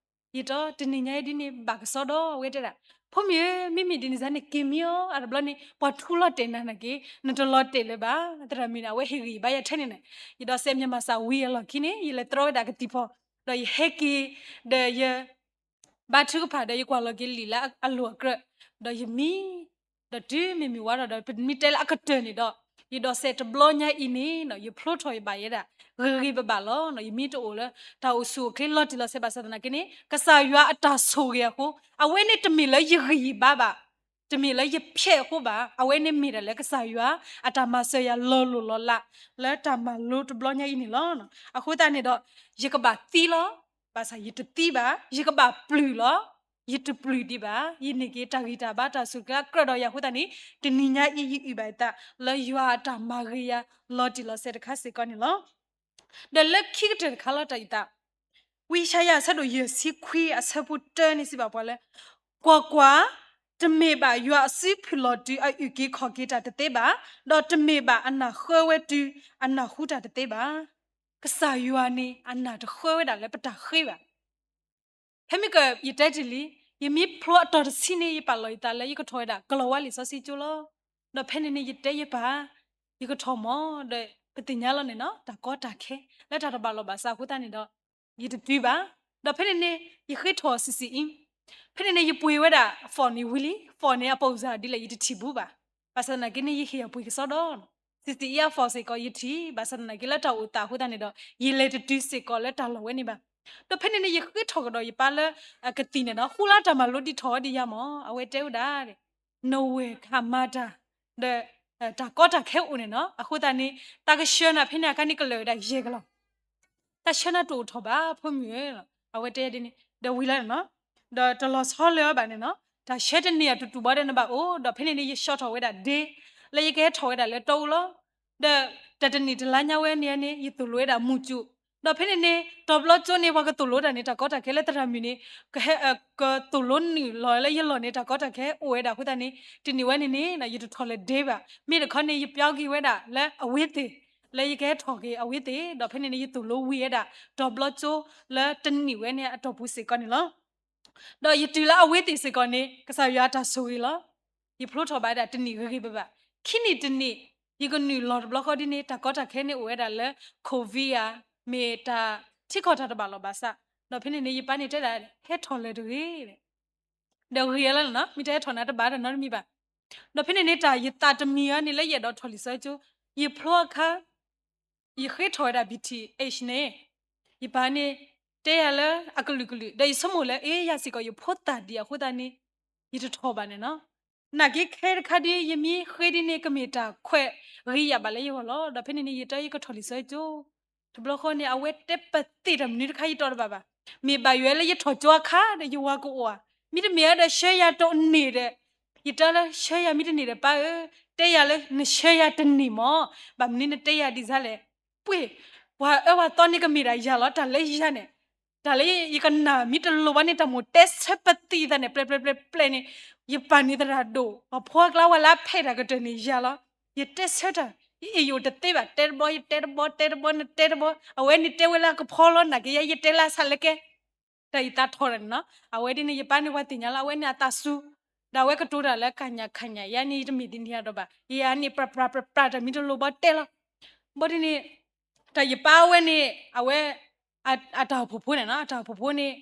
ဧါ, ယတီ တနံၤညါအံၤဒ်န့ၣ် ဘၣ်ကစီဒီဝဲတဲဒၣ်, ဖိမုၣ်ဧၢ မ့မ့ၢ်ဒ်န့ၣ်စ့ၢ်န့ၣ် က့ၤမံအီၤ, အါတဘျီန့ၣ် ပှၤထူလီၤတဲာ်နၤနာ်က့ နတလီၤတဲာ်လၢၤဘၣ်. သရၣ်မုၣ်န့ၣ် အဝဲဟ့ၣ်ဂံၢ်ဘါယၤထဲန့ၣ်န့ၣ်, ယဒိးစဲး မြန်မာစာ ဝံၤအလီၢ်ခံန့ၣ် ယလဲၤတြီဝဲဒၣ်ကသံၣ်ဖီၣ်, ဒီးယဟဲက့ၤ, ဒီးယ ဘါထုကဖၣ်ဒီးယကွၢ်လီၤက့ၤလံာ်လၢအလိၤအကြၢး, ဒီးယမံ, ဒီးတုၤမ့ၢ်မုၢ်ဝါထီၣ်ဒီး ပမ့ၢ်တဲလၢအကတၢၢ်န့ၣ်ဒီး, ယဒိးစဲးတဘျီညါအံၤန့ၣ် ယဖျိထီၣ်ယဘၣ်ယဲဒၣ် ဂ့ၤဂ့ၤဘၣ်ဘၣ်လီၤ. ယမံတအိၣ်လၢ တၢ်အိၣ်ဆူၣ်အိၣ်ချ့လီၤတံၢ်လီၤဆဲးဘၣ်ဆၣ်သနာ်က့န့ၣ် ကစၢ်ယွၤအတၢ်ဆိၣ်ဂ့ၤအဃိ, အဝဲန့ၣ်တမ့ၢ်လၢယဂံၢ်ယဘါဘၣ်, တမ့ၢ်လၢယဖျဲးအဃိဘၣ်, အဝဲန့ၣ်မ့ၢ်ဒၣ်လၢကစၢ်ယွၤအတၢ်မၤစၢၤယၤလီၤလိၢ်လီၤလး လၢတၢ်မၤလိတဘျီညါအံၤန့ၣ်လီၤ. အဃိသတးန့ၣ်ဒီး ယကဘၣ်သံလီၤ, ဘၣ်ဆၣ်ယတသံဘၣ်, ယကဘၣ်ပျုၢ်လီၤ, ယတပျုၢ်ဒံးဘၣ်, ယန့ၢ်က့ၤတၢ်ဂံၢ်တၢ်ဘါတၢ်ဆူၣ်က့ၤအကြၢးဒီးယၤအဃိသတးန့ၣ်, တနံၤညါအံၤယအုၣ်ဘၣ်ယသး လၢယွၤအတၢ်မၤဂ့ၤယၤလီၤတံၢ်လီၤဆဲးတခါစ့ၢ်ကီးန့ၣ်လီၤ. ဒီးလၢခံကတၢၢ်တခါလီၤတၢ်အုၣ်သး, ဝံယၡါယၤအဆၢဒိၣ်ယဲၢ်ဆံခွံအဆၢဖိတၢန့ၣ်စံးဘၣ်ပှၤလၢ, ကွၢ်ကွၢ်, တမ့ၢ်ဘၣ်ယွၤအစုဖုၣ်လီၤတုၤအအုၣ်က့ၤခီၣ်က့ၤတၢ်တသ့ဘၣ်, ဒီးတမ့ၢ်ဘၣ်အနၢ်ဃၢဝဲတုၤအနၢ်ဟူတၢ်တသ့ဘၣ်. ကစၢ်ယွၤန့ၣ် အနၢ်တဃၢဝဲဒၣ်လၢပတၢ်ဃ့ဘၣ်. ဖဲမ့ၢ်က ယတဲတ့ၢ်လံ, ယမ့ၢ်ဖျိအတီၢ်တဆံန့ၣ် ယပာ်လီၤယသးလၢယကထီၣ်ဝဲဒၣ် ကလီၤဝါလံာ်စီဆှံကၠိလီၤ. ဒီးဖဲန့ၣ်န့ၣ် ယတဲယပၢ်, ယကထီၣ်မီၤ, ဒီးပသ့ၣ်ညါလီၤန့ၣ်နီၤ တၢ်ကီတၢ်ခဲ လၢတၢ်တဘၣ်လီၢ်ဘၣ်စးအဃိသတးန့ၣ်ဒီး ယတတုၤဘၣ်. ဒီးဖဲန့ၣ်န့ၣ် ယဃ့ထီၣ် စီၣ်စံၣ်အံၤ, ဖဲန့ၣ်န့ၣ် ယပှ့ၤဝဲဒၣ် font န့ၣ်ဝံၤလံ, font န့ၣ် အပိၢ်စၢ်ဒ်လဲၣ် ယတထံၣ်ဘူးဘၣ်. ဘၣ်ဆၣ်သနာ်က့န့ၣ် ယဟ့ၣ်အပှ့ၤကစီဒီ, စီၣ်စံၣ်အံၤအ font စ့ၢ်ကီး ယထံၣ်, ဘၣ်ဆၣ်သနာ်က့လၢတၢ်အိၣ်သးအဃိသတးန့ၣ်ဒီး ယလဲၤတတုၤစ့ၢ်ကီးလၢတၢ်လီၢ်ဝဲန့ၣ်ဘၣ်. ဒီးဖဲန့ၣ်န့ၣ် ယဃ့ထီၣ်ကဒီးယပၢ်လၢ ကသံၣ်န့ၣ်ဒီး ဃူလၢတၢ်မၤလိဒ်ထီၣ်ဒ်ယၤမီၤ, အဝဲတဲဝဲဒၣ် နဝဲၢ်ကမၤတၢ် ဒီး တၢ်ကီတၢ်ခဲအိၣ်န့ၣ်နီၤ, အဃိသတးန့ၣ် တၢ်ကဆှၢနၤဖဲန့ၣ်အခါန့ၣ် ကလၢာ်ဝဲဒၣ်ယဲၢ်ကလီၢ်, တၢ်ဆှၢနၤတအိၣ်ထီၣ်ဘၣ် ဖိမုၣ်ဧၢ, အဝဲတဲဒ်န့ၣ် ဒီးဝံၤလီၤန့ၣ်နီၤ, ဒီးတလီၤဆီလၢၤဘၣ်န့ၣ်နီၤ, တၢ်ဆှၢတန့ၢ်အတူၢ်တူၢ်ဘၣ်ဒီးနဘၣ်အိၣ်, ဒီးဖဲန့ၣ်န့ၣ် ယဆှီထီၣ်ဝဲဒၣ်ဒ့ လၢယကဟဲထီၣ်ဝဲဒၣ်လၢတီအူလီၤ. ဒီးတၢ်တနံၣ်တလါညါဝဲန့ၣ်န့ၣ် ယသိၣ်လိဝဲဒၣ်မူၣ်ကၠူၣ်, ဒီးဖဲန့ၣ်န့ၣ် တီၤဘျီကၠိန့ၣ် ပှၤကသိၣ်လိတၢ်န့ၣ် တၢ်ကီတၢ်ခဲလၢသရၣ်မုၣ်န့ၣ် ကဟဲ ကသိၣ်လိနုာ်လီၤလၢယလီၢ်န့ၣ် တၢ်ကီတၢ်ခဲအိၣ်ဝဲဒၣ်အဃိသတးန့ၣ် တနံၣ်ဝဲန့ၣ်န့ၣ် ယတထီၣ်လၢၤဒ့ဘၣ်, မ့ၢ်တခီန့ၣ် ယပျီက့ၤဝဲဒၣ်လၢအဝ့သ့ၣ်, လၢယကဟဲထီၣ်က့ၤအဝ့သ့ၣ်, ဒီးဖဲန့ၣ်န့ၣ် ယသိၣ်လိဝံၤဝဲဒၣ် တီၤဘျီကၠိလၢတနံၣ်ဝဲန့ၣ်အတီၢ်ပူၤစ့ၢ်ကီးန့ၣ်လီၤ. ဒီးယတုၤလၢအဝ့သ့ၣ်စ့ၢ်ကီးန့ၣ် ကစၢ်ယွၤအတၢ်ဆိၣ်ဂ့ၤလီၤ. ယဖျိထီၣ်ဘၣ်ဝဲဒၣ်တနံၣ်ဂ့ၤဂ့ၤဘၣ်ဘၣ်. ခံနံၣ်တနံၣ် ယကနုာ်လီၤတဘျီဃီဒ်န့ၣ် တၢ်ကီတၢ်ခဲန့ၣ်အိၣ်ဝဲဒၣ်လၢ COVID ဧါ, မ့ၢ်တၢ်ထံကီၢ်တၢ်တဘၣ်လီၢ်ဘၣ်ဆၣ်, ဒီးဖဲန့ၣ်န့ၣ် ယပၢ်န့ၣ်တဲဒၣ် ဟဲထီၣ်လၢၤတဂ့ၤ ဒီးဂ့ၤအလၢန့ၣ်နီၤ, မ့ၢ်တဟဲထီၣ်န့ၣ် တဘၣ်တၢ်နီတမံၤဘၣ်. ဒီးဖဲန့ၣ်န့ၣ် တၢ်ယသးတမံၤအံၤန့ၣ် လၢယအဲၣ်ဒိးထီၣ်လံာ်စီဆှံကၠိ, ယဖျိအခါ ယဃ့ထီၣ်ဝဲဒၣ် B T H န့ၣ်, ယပၢ်န့ၣ် တဲယၤလၢအကလုာ်ကလုာ်, ဒီးယဆိကမိၣ်လၢ အ့ ယၤစ့ၢ်ကီး ယဖိသၣ်ဒံးအဃိသတးန့ၣ် ယတထီၣ်ဘၣ်န့ၣ်နီၤ. နာ်က့ခဲတခါဒ်ယမ့ၢ်ဃ့ဒ်န့ၣ် ကမ့ၢ်တၢ်ခွဲးဂ့ၤယၤဘၣ်လၢယဂီၢ်လီၤ. ဒီးဖဲန့ၣ်န့ၣ် ယတဲယကထီၣ်လံာ်စီဆှံကၠိ တဘျီဃီန့ၣ် အဝဲတဲပသ့ၣ်တၢ်မနုၤတခါယတီၤတဘၣ်ဘၣ်. မ့ၢ်ဘၣ်ယွၤလၢယထီၣ်ကၠိအခါဒီး ယဝၤကအိၣ်ဧါ, မ့တမ့ၢ်ဒီးဆှၢယၤတန့ၢ်ဒီး ယတဲလၢဆှၢယၤမ့တန့ၢ်ဒီး ပၢ်ဧၢ, တဲယၤလၢနဆှၢယၤတန့ၢ်မၢ်, ဘၣ်မနုၤနတဲယၤဒ်လဲၣ်. ပှ့ၤ, ပှၤအၢပှၤသီန့ၣ်ကမ့ၢ်ဒၣ်ယၤလီၤ, တၢ်လၢယၤန့ၣ် တၢ်လၢယကနၣ်မ့ၢ်တလိၤဘၣ်န့ၣ် တၢ်မိၣ်တဲဆၢပသ့ၣ်သးန့ၣ် ပျဲပျဲပျဲပျဲန့ၣ် ယပာ်န့ၢ်သရၣ်ဒိၣ် ပှၤဖီကျါဝဲလၢအဖဲတၢ်ကတၢၢ်န့ၣ်ယၤလီၤ. ယတဲဆၢတၢ် ယအ့ၣ်ယအိၣ်တသ့ဘၣ်, တဲတဘျီ ယတဲတဘျီ တဲတဘျီ နတဲတဘျီ, အဝဲန့ၣ်တဲဝဲလၢအကဖီလီၤ နာ်က့ယဲ ယတဲလၢအဆၣ်လၢကဲ တၢ်ယသးထီၣ်တၢ်န့ၣ်နီၤ. အဝဲဒ်န့ၣ် ယပၢ်န့ၣ်ပှၤသ့ၣ်ညါလီၤ, အဝဲန့ၣ်အသးစူၤ, ဒီးအဝဲကတိၤတၢ်လၢကညးကညး, ယၤန့ၣ် ယတမ့ၢ်ဒ်န့ၣ်ယၤဒီးဘၣ်, ယၤန့ၣ် ပြးပြးပြးပြး တၢ်မ့ၢ်တလိၤဘၣ်တဲလီၤ. ဘၣ်ဒ်န့ၣ် တၢ်ယပၢ်ဝဲန့ၣ် အဝဲ အတၢ်အိၣ်ဖှိၣ်ဖိန့ၣ်နီၤ, အတၢ်အိၣ်ဖှိၣ်ဖိန့ၣ်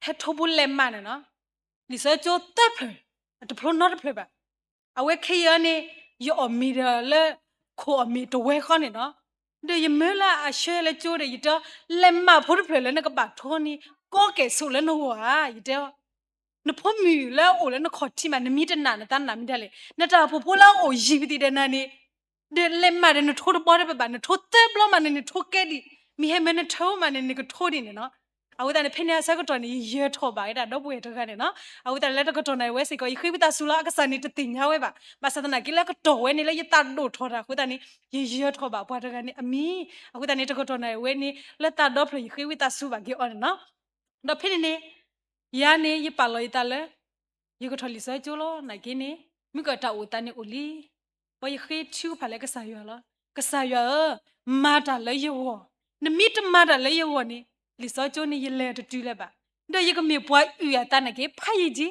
ဟဲထိပူၤလဲးမးန့ၣ်နီၤ, လံာ်စီဆှံကၠိသၢဖျၢၣ်, အတဖျိနီတဖျၢၣ်ဘၣ်. အဝဲခဲအံၤန့ၣ် ယအီၣ်မ့ၤဒီးလၢ ခိၣ်အီၣ်မ့ၤတဝဲဃီန့ၣ်နီၤ, ဒီးယမၢလၢအဆှၢလၢကၠိဒီး ယတဲ လဲးမးဖိတဖျၢၣ်လၢနကဘၣ်ထိန့ၣ် ကီကဲၣ်ဆိးလၢနဂီၢ်ဧါ, ယတဲအီၤ နဖိမုၣ်လၢအအိၣ်လၢနခီၣ်ထံးမး နမ့ၢ်တနာ်နသးနာ်မ့ၢ်ဒ်လဲၣ်, နတၢ်အိၣ်ဖှိၣ်ဖိလၢအအိၣ်ယံၤပသံၣ်ဒီးနၤန့ၣ်, ဒီးလဲးမးဒီးနထိတဘျီတဘၣ်ဘၣ်, နထိသၢဘျီမးန့ၣ် နထိကဲဒံး, မ့ၢ်ဟဲမၢနထၢမးန့ၣ် နကထိဒံးန့ၣ်နီၤ. အဃိသတးန့ၣ် ဖဲန့ၣ်အဆၢကတီၢ်န့ၣ် ယယၢၤထီၣ်ဘၣ်ဝဲဒၣ်ဒီပုၢ်ဝဲၢ်တဂၤန့ၣ်နီၤ. အဃိသတးလၢတကတီၢ်န့ၣ် အဝဲစ့ၢ်ကီး ယဃ့ဝံသးစူၤလီၤ, အကစၢ်န့ၣ်တသ့ၣ်ညါဝဲဘၣ်. ဘၣ်ဆၣ်သနာ်က့လၢအကတီၢ်ဝဲန့ၣ်လၢယသးဒိၣ်ထီၣ်တၢ်အဃိသတးန့ၣ် ယယၢၤထီၣ်ဘၣ်ပှၤတဂၤန့ၣ်အမံၤ. အဃိသတးန့ၣ် တကတီၢ်န့ၣ်ဝဲန့ၣ် လၢသးဒီဖျၢၣ်ယဃ့ဝံသးစူၤဘၣ်က့ၤအီၤန့ၣ်နီၤ. ဒီးဖဲန့ၣ်န့ၣ် ယၤန့ၣ် ယပာ်လီၤယသးလၢ ယကထီၣ်လံာ်စီဆှံကၠိလီၤ. နာ်က့န့ၣ် မုၢ်ကတၢၢ်အိၣ်သးန့ၣ်အိၣ်လံ. ဘၣ်ယဃ့ထုကဖၣ်လၢကစၢ်ယွၤလီၤ. ကစၢ်ယွၤဧၢ, မၤတၢ်လၢယဂီၢ်, နမ့ၢ်တမၤတၢ်လၢယဂီၢ်န့ၣ် လံာ်စီဆှံကၠိန့ၣ် ယလဲၤတတုၤလၢၤဘၣ်. ဒီးယကမ့ၢ်ပှၤအုၣ်အသးနာ်က့ ဖးယံာ်က့ၤ,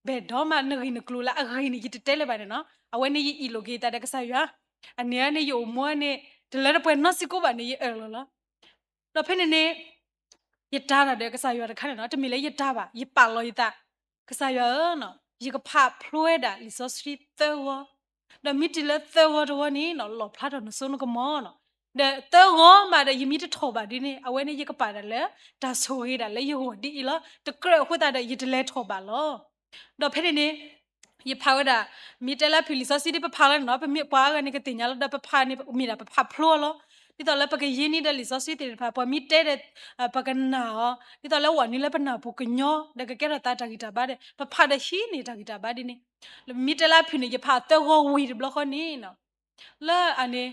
ဘၣ်ဒီးမးနဂ့ၢ်နကျိၤလၢအဂ့ၤန့ၣ် ယတတဲလၢၤဘၣ်န့ၣ်နီၤ. အဝဲန့ၣ်ယအ့ၣ်လိာ်က့ၤသးဒီးကစၢ်ယွၤ, အန့ၣ်န့ၣ် ယအိၣ်မူန့ၣ် တလၢတပှဲၤနီတစ့ၢ်ကီးဘၣ်န့ၣ် ယအၢၣ်လီၤလီၤ. ဒီးဖဲန့ၣ်န့ၣ် ယတၢ်တၢ်ဒီးကစၢ်ယွၤတခါန့ၣ်နီၤ, တမ့ၢ်လၢယတၢ်ဘၣ်, ယပာ်လီၤယသး, ကစၢ်ယွၤဧၢ, ယကဖးဖျိဝဲဒၣ်လံာ်စီဆှံသၢဂီၤ, ဒီးမ့ၢ်တုၤလၢသၢဂီၤတဂီၤန့ၣ်နီၤ လီၣ်ဖျါထီၣ်နစိနကမီၤနီၤ. ဒီးသၢဂီၤမးဒီး ယမ့ၢ်တထီၣ်ဘၣ်ဒ်န့ၣ် အဝဲန့ၣ် ယကပာ်ဒၣ်လၢ တၢ်ဆိၣ်ဂ့ၤဒၣ်လၢယဂီၢ်ဒ်အံၤလီၤ. တကြၢးအဃိသတးဒီး ယတလဲၤထီၣ်ဘၣ်လီၤ. ဒီးဖဲန့ၣ်န့ၣ် ယဖးဝဲဒၣ် မ့ၢ်တဲလၢအဖုၣ်လံာ်စီဆှံဒ်ပဖးလီၤန့ၣ်နီၤ, ပမ့ၢ်ပှၤအါဂၤန့ၣ်ကသ့ၣ်ညါလီၤ, ဒီးပဖးန့ၣ် မ့ၢ်ဒၣ်ပဖးဖျိအီၤလီၤ. ဒ်သိးလၢပကယ့န့ၢ်ဒီးလံာ်စီဆှံသ့ၣ်တဖၣ် ပှၤမ့ၢ်တဲဒီး ပကနာ်အီၤ, ဒ်သိးလၢဝဲနုၤလၢပနၢ်ပူၤကညီ ဒီးကကဲထီၣ်သးတၢ်ဂံၢ်တၢ်ဘါဒီး ပဖးဒီးဟံးန့ၢ်တၢ်ဂံၢ်တၢ်ဘါဒ်န့ၣ်. မ့ၢ်တဲလၢအဖုၣ်န့ၣ် ယဖးသၢဂီၤဝံၤတဘျီဃီန့ၣ်နီၤ, လၢအန့ၣ်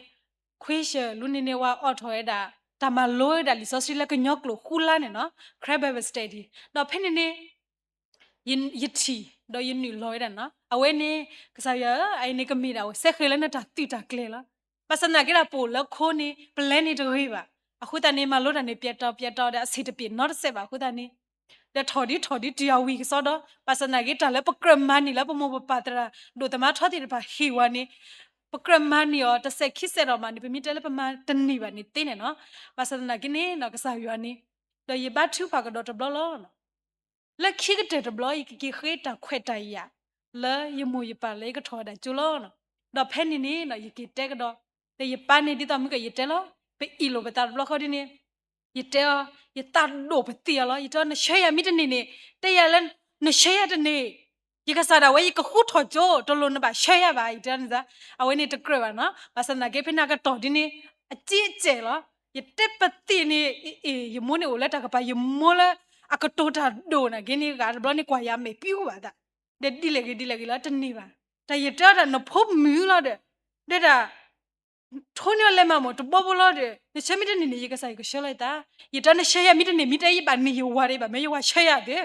ခွ့ၡၢၣ်လူန့ၣ်န့ၣ် ဝဲအိးထီၣ်ဝဲဒၣ် တၢ်မၤလိဝဲဒၣ်လံာ်စီဆှံလၢကညီကျိာ်ဃူလါန့ၣ်နီၤ, Karen Bible Study. ဒီးဖဲန့ၣ်န့ၣ် ယထံၣ် ဒီးယနုာ်လီၤဝဲဒၣ်နီၤ, အဝဲန့ၣ် ကစၢ်ယွၤဧၢ, အအံၤန့ၣ်ကမ့ၢ်ဒၣ်ဝဲ စဲဃဲၤလၢနတၢ်သုးတၢ်ကျဲၤလီၤ. ဘၣ်ဆၣ်သနာ်က့ဒၣ် ပအိၣ်လၢခိန့ၣ် ပလဲၤန့ၣ်တဂ့ၤဘၣ်. အဃိသတးန့ၣ် မၤလိတၢ်န့ၣ် ပျဲးတီၤပျဲးတီၤဒီး အဆံးတပျ့ၤနီတစဲးဘၣ် အဃိသတးန့ၣ် ဒီးထီၣ်ဒ်ထီၣ်ဒ်တုၤအဝံၤကစီဒီ, ဘၣ်ဆၣ်သနာ်က့ တၢ်လၢပကြၢးမၤန့ၢ်လၢပမိၢ်ပပၢ်သရၣ်ဒိၣ်သမါထီသ့ၣ်တဖၣ်ဟ့ၣ်ဝဲန့ၣ် ပကြၢးမၤန့ၢ်အီၤတစဲးခံစဲးဒီးမးန့ၣ် ပမ့ၢ်တဲလၢပမၤတန့ၢ်ဘၣ်န့ၣ်သ့န့ၣ်နီၤ. ဘၣ်ဆၣ်သနာ်က့န့ၣ်နီၤ ကစၢ်ယွၤန့ၣ် ဒီးယဘါထုကဖၣ်ကဒီးတဘျီလီၤ. လၢခံကတၢၢ်တဘျီ ယကက့ၤဃ့တၢ်ခွဲးတၢ်ယာ် လၢယမိၢ်ယပၢ်လၢယကထီၣ်ဝဲဒၣ်ကၠိလီၤ. ဒီးဖဲန့ၣ်န့ၣ်နီၤ ယက့ၤတဲကဒီး ဒီးယပၢ်န့ၣ် ဒ်သိးမုၢ်ကယတဲလီၤ, ပအ့ၣ်လိာ်ပသးတဘျီဃီဒ်န့ၣ် ယတဲအီၤ, ယသးဒိၣ်ပသံၣ်အီၤလီၤ. ယတဲအီၤ နဆှၢယၤမ့ၢ်တန့ၢ်န့ၣ် တဲယၤလၢ နဆှၢယၤတန့ၢ်, ယကစၢ်ဒၣ်ဝဲ ယကဃူထီၣ်ကၠိ တလိၣ်နဘၣ်ဆှၢယၤဘၣ် ယတဲန့ၣ်. အဝဲန့ၣ်တကြၢးဘၣ်နီၤ. ဘၣ်ဆၣ်သနာ်က့ ဖဲန့ၣ်အကတီၢ်ဒ်န့ၣ် အကံအစဲးလီၤ. ယတဲပသံၣ်န့ၣ် အ့ၣ် ယမိၢ်န့ၣ်အိၣ်လၢတၢ်ကပၤ ယမိၢ်လၢအကတိၤတၢ်ဒိၣ်နာ်က့န့ၣ် ဂၤတဘျီန့ၣ် ကွၢ်ယၤမဲာ်ပျူၤဘၣ်သး ဒီးဒ်လဲၣ်ဂ့ၤဒ်လဲၣ်ဂ့ၤလီၤ တန့ၢ်ဘၣ်. တၢ်ယတဲအီၤတၢ် နဖိမုၣ်လီၤဒီး ဒီးတၢ် ထိန့ၢ်အီၤလဲၤမၤမီၢ်တဘီဘိလီၤဒီး နဆှၢမ့ၢ်တန့ၢ်န့ၣ် ယကစၢ်ယကဆှၢလီၤယသး. ယတဲနဆှၢယၤမ့ၢ်တန့ၢ် မ့ၢ်တဲယဘၣ်န့ၢ်ယဝၤဒီး ယဘၣ်မ့ၢ်ယဝၤဆှၢယၤဒီး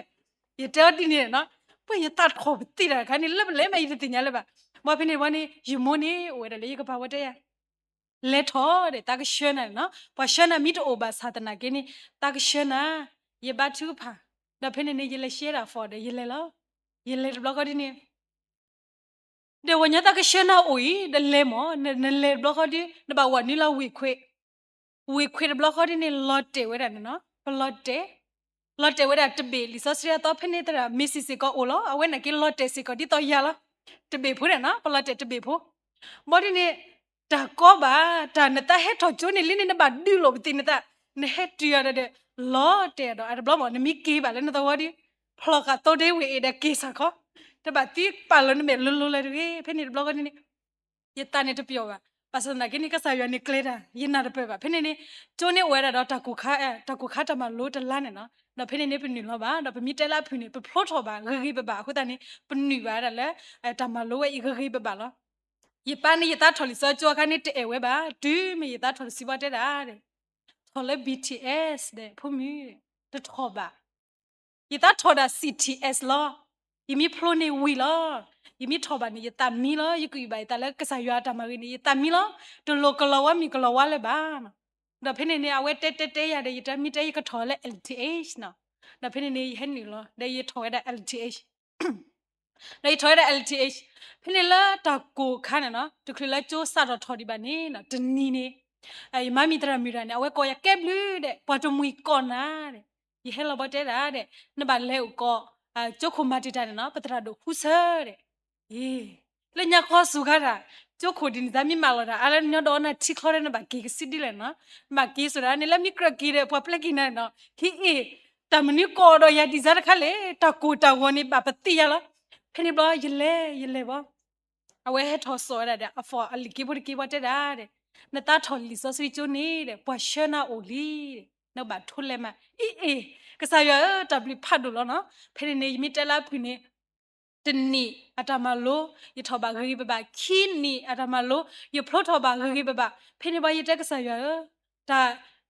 ယတဲအီၤဒ်န့ၣ်နီၤ. ပှၤယသးထီၣ်ပသံၣ်တၢ်တခါန့ၣ် လၢပလဲၤမးယတသ့ၣ်ညါလၢၤဘၣ်. ဘၣ်ဖဲန့ၣ်တဘျီန့ၣ် ယမိၢ်န့ၣ် အိၣ်ဝဲဒၣ်လၢယကပၤဝဲတဲယၤ လဲၤထီၣ်ဒီး သးကဆှၢနၤနီၤ. ပှၤဆှၢနၤမ့ၢ်တအိၣ်ဘၣ်ဆၣ်သနာ်က့န့ၣ် သးကဆှၢနၤ, ယဘါထုကဖၣ်, ဒီးဖဲန့ၣ်န့ၣ် ယလဲၤရှဲဒၣ် phone ဒီး ယလဲၤလီၤ. ယလဲၤတဘျီဃီဒ်န့ၣ် ဒီးဝဲညီသးကဆှၢနၤအိၣ်အံၤ ဒီးလဲၤမီၢ်, နလဲၤတဘျီဃီဒ် နဘၣ်ဝဲနုာ်လီၤဝ့ၢ်ခွ့, ဝ့ၢ်ခွ့တဘျီဃီဒ်န့ၣ် လီၤတဲာ်ဝဲဒၣ်န့ၣ်နီၤ. ပလီၤတဲာ်, လီၤတဲာ်ဝဲဒၣ်တဘ့ၣ် လံာ်စီဆှံအသီဖဲန့ၣ်သရၣ် မ့ၢ်စံးစ့ၢ်ကီးအိၣ်လီၤ. အဝဲန့ၣ်က့ၤလီၤတဲာ်စ့ၢ်ကီးဒ်သိးယၤလီၤ. တဘ့ၣ်ဖိန့ၣ်နီၤ ပလီၤတဲာ်တဘ့ၣ်ဖိ ဘၣ်ဒ်န့ၣ် တၢ်ကီဘၣ်, တၢ်နသးဟဲထီၣ်ကၠိန့ၣ်လံန့ၣ် နဘၣ်ဒုးလိာ်ပသံၣ်နသး, နဟဲတုၤအီၤဒီး လီၤတဲာ်ဒီး အတဘျီမီၢ် နမ့ၢ်က့ၤဘၣ်လၢနသဝီဒီး ဖျီၣ်ဃာ်သိတ့ဝ့ၢ်အ့ၣ်ဒီးက့ၤစၢ်ခီ, တဘၣ်သံပာ်လီၤနမဲာ်လိၤလိၤလၢၤတဂ့ၤ. ဖဲန့ၣ်တဘျီဃီန့ၣ်န့ၣ် ယသးန့ၣ်တပျီၤဘၣ်. ဘၣ်ဆၣ်သနာ်က့န့ၣ် ကစၢ်ယွၤန့ၣ်ကျဲၤတၢ် ယနၢ်တပၢၢ်ဘၣ်. ဖဲန့ၣ်န့ၣ် ကၠိန့ၣ်အိၣ်ဝဲဒၣ်ဒီးတၢ်ကိၢ်ခါ, တၢ်ကိၢ်ခါတၢ်မၤလိတလါန့ၣ်နီၤ. ဒီးဖဲန့ၣ်န့ၣ် ပနုာ်လီၤဘၣ်, ဒီးပမ့ၢ်တဲလၢအဖုၣ်န့ၣ် ပဖျိထီၣ်ဘၣ်ဂ့ၤဂ့ၤဘၣ်ဘၣ်. အဃိသတးန့ၣ် ပနုာ်ဘၣ်ဝဲဒၣ်လၢ တၢ်မၤလိဝဲအံၤဂ့ၤဂ့ၤဘၣ်ဘၣ်လီၤ. ယပၢ်န့ၣ် ယသးထီၣ်လံာ်စီဆှံကၠိအခါန့ၣ် တအဲၣ်ဝဲဘၣ်. တုၤမ့ၢ်ယသးထီၣ်တဆံဘၣ်တဲဒၣ် ထီၣ်လၢ B T S ဒီး ဖိမုၣ် တထီၣ်ဘၣ်. ယသးထီၣ်ဒၣ် C T S လီၤ. ယမ့ၢ်ဖျိန့ၣ်ဝံၤလီၤ. ယမ့ၢ်ထီၣ်ဘၣ်န့ၣ် ယသးမံလီၤ. ယကအုၣ်ဘၣ်ယသးလၢကစၢ်ယွၤအတၢ်မၤဂ့ၤန့ၣ် ယသးမံလီၤ. တလိၣ်ကလီၤဝါမံၤကလီၤဝါလၢၤဘၣ်. ဒီးဖဲန့ၣ်န့ၣ် အဝဲတဲတဲတဲယၤဒီး ယတဲ မ့ၢ်တဲယကထီၣ်လၢ L T H နီၤ. ဒီးဖဲန့ၣ်န့ၣ် ယဟဲနုာ်လီၤ ဒီးယထီၣ်ဝဲဒၣ် L T H ဒီးယထီၣ်ဝဲဒၣ် L T H. ဖဲန့ၣ်လၢတၢ်ကိၢ်ခါန့ၣ်နီၤ တချုးလၢကၠိစးထီၣ်ထီၣ်ဒံးဘၣ်န့ၣ်နီၤ တနံၤန့ၣ် ယမါမံၤသရၣ်မုၣ်တဂၤန့ၣ် အဝဲကိးယၤ ကဲဘျုးဒီး ပှၤတမှံၤကိးနၤဒီး ယဟဲလီၤဘီတဲဒၣ်ဒီး နဘၣ်လဲၤအိၣ်ကိး ကၠိခိၣ်မၤတံာ်တာ်န့ၣ်နီၤ ပသရၣ်ဒိၣ်ဃူဆၢဒီး အ့ လၢညါခီစူၤခါတၢ် ကၠိခိၣ်ဒ်န့ၣ် သးမ့ၢ်မၤလီၤတၢ်အါလၢနညီဒီးနၤထံချီဒီး နဘၣ်က့ၤကစံးဒ်လဲၣ်နီၤ. နဘၣ်က့ၤစိၤဒၣ်န့ၣ် လၢမ့ၢ်ကြၢးက့ၤဒီး ပှၤပျဲက့ၤနၤနီၤ ဟံးအ့ၣ် တၢ်မနုၤကိးဒီးယၤဒ်စါတခါလဲၣ် တၢ်ကိၢ်တၢ်ဂီၤန့ၣ် ဘၣ်ပသ့ၣ်ညါလီၤ. ဖဲန့ၣ်ဘျီ ယလဲၤ ယလဲၤဘီ အဝဲဟဲထီၣ်စိာ်ဝဲဒၣ်ဒီး အဖီၣ်အလံာ်က့ဖိတက့ဖိတဲဒၣ်ဒီး နသးထီၣ်လံာ်စီဆှံကၠိန့ၣ်ဒီး ပှၤဆှၢနၤအိၣ်လံ နဘၣ်ထိလဲၤမး အ့ၣ်အ့ၣ် ကစၢ်ယွၤဧၢ တၢ်ဘျုးဖးဒိၣ်လီၤနီၤ. ဖဲန့ၣ်န့ၣ် ယမ့ၢ်တဲလၢအဖုၣ်န့ၣ် တနံၣ်အတၢ်မၤလိ ယထီၣ်ဘၣ်ဂ့ၤဂ့ၤဘၣ်ဘၣ်, ခံနံၣ်အတၢ်မၤလိ ယဖျိထီၣ်ဘၣ်ဂ့ၤဂ့ၤဘၣ်ဘၣ်. ဖဲန့ၣ်ဘၣ်ယတဲကစၢ်ယွၤဧၢ,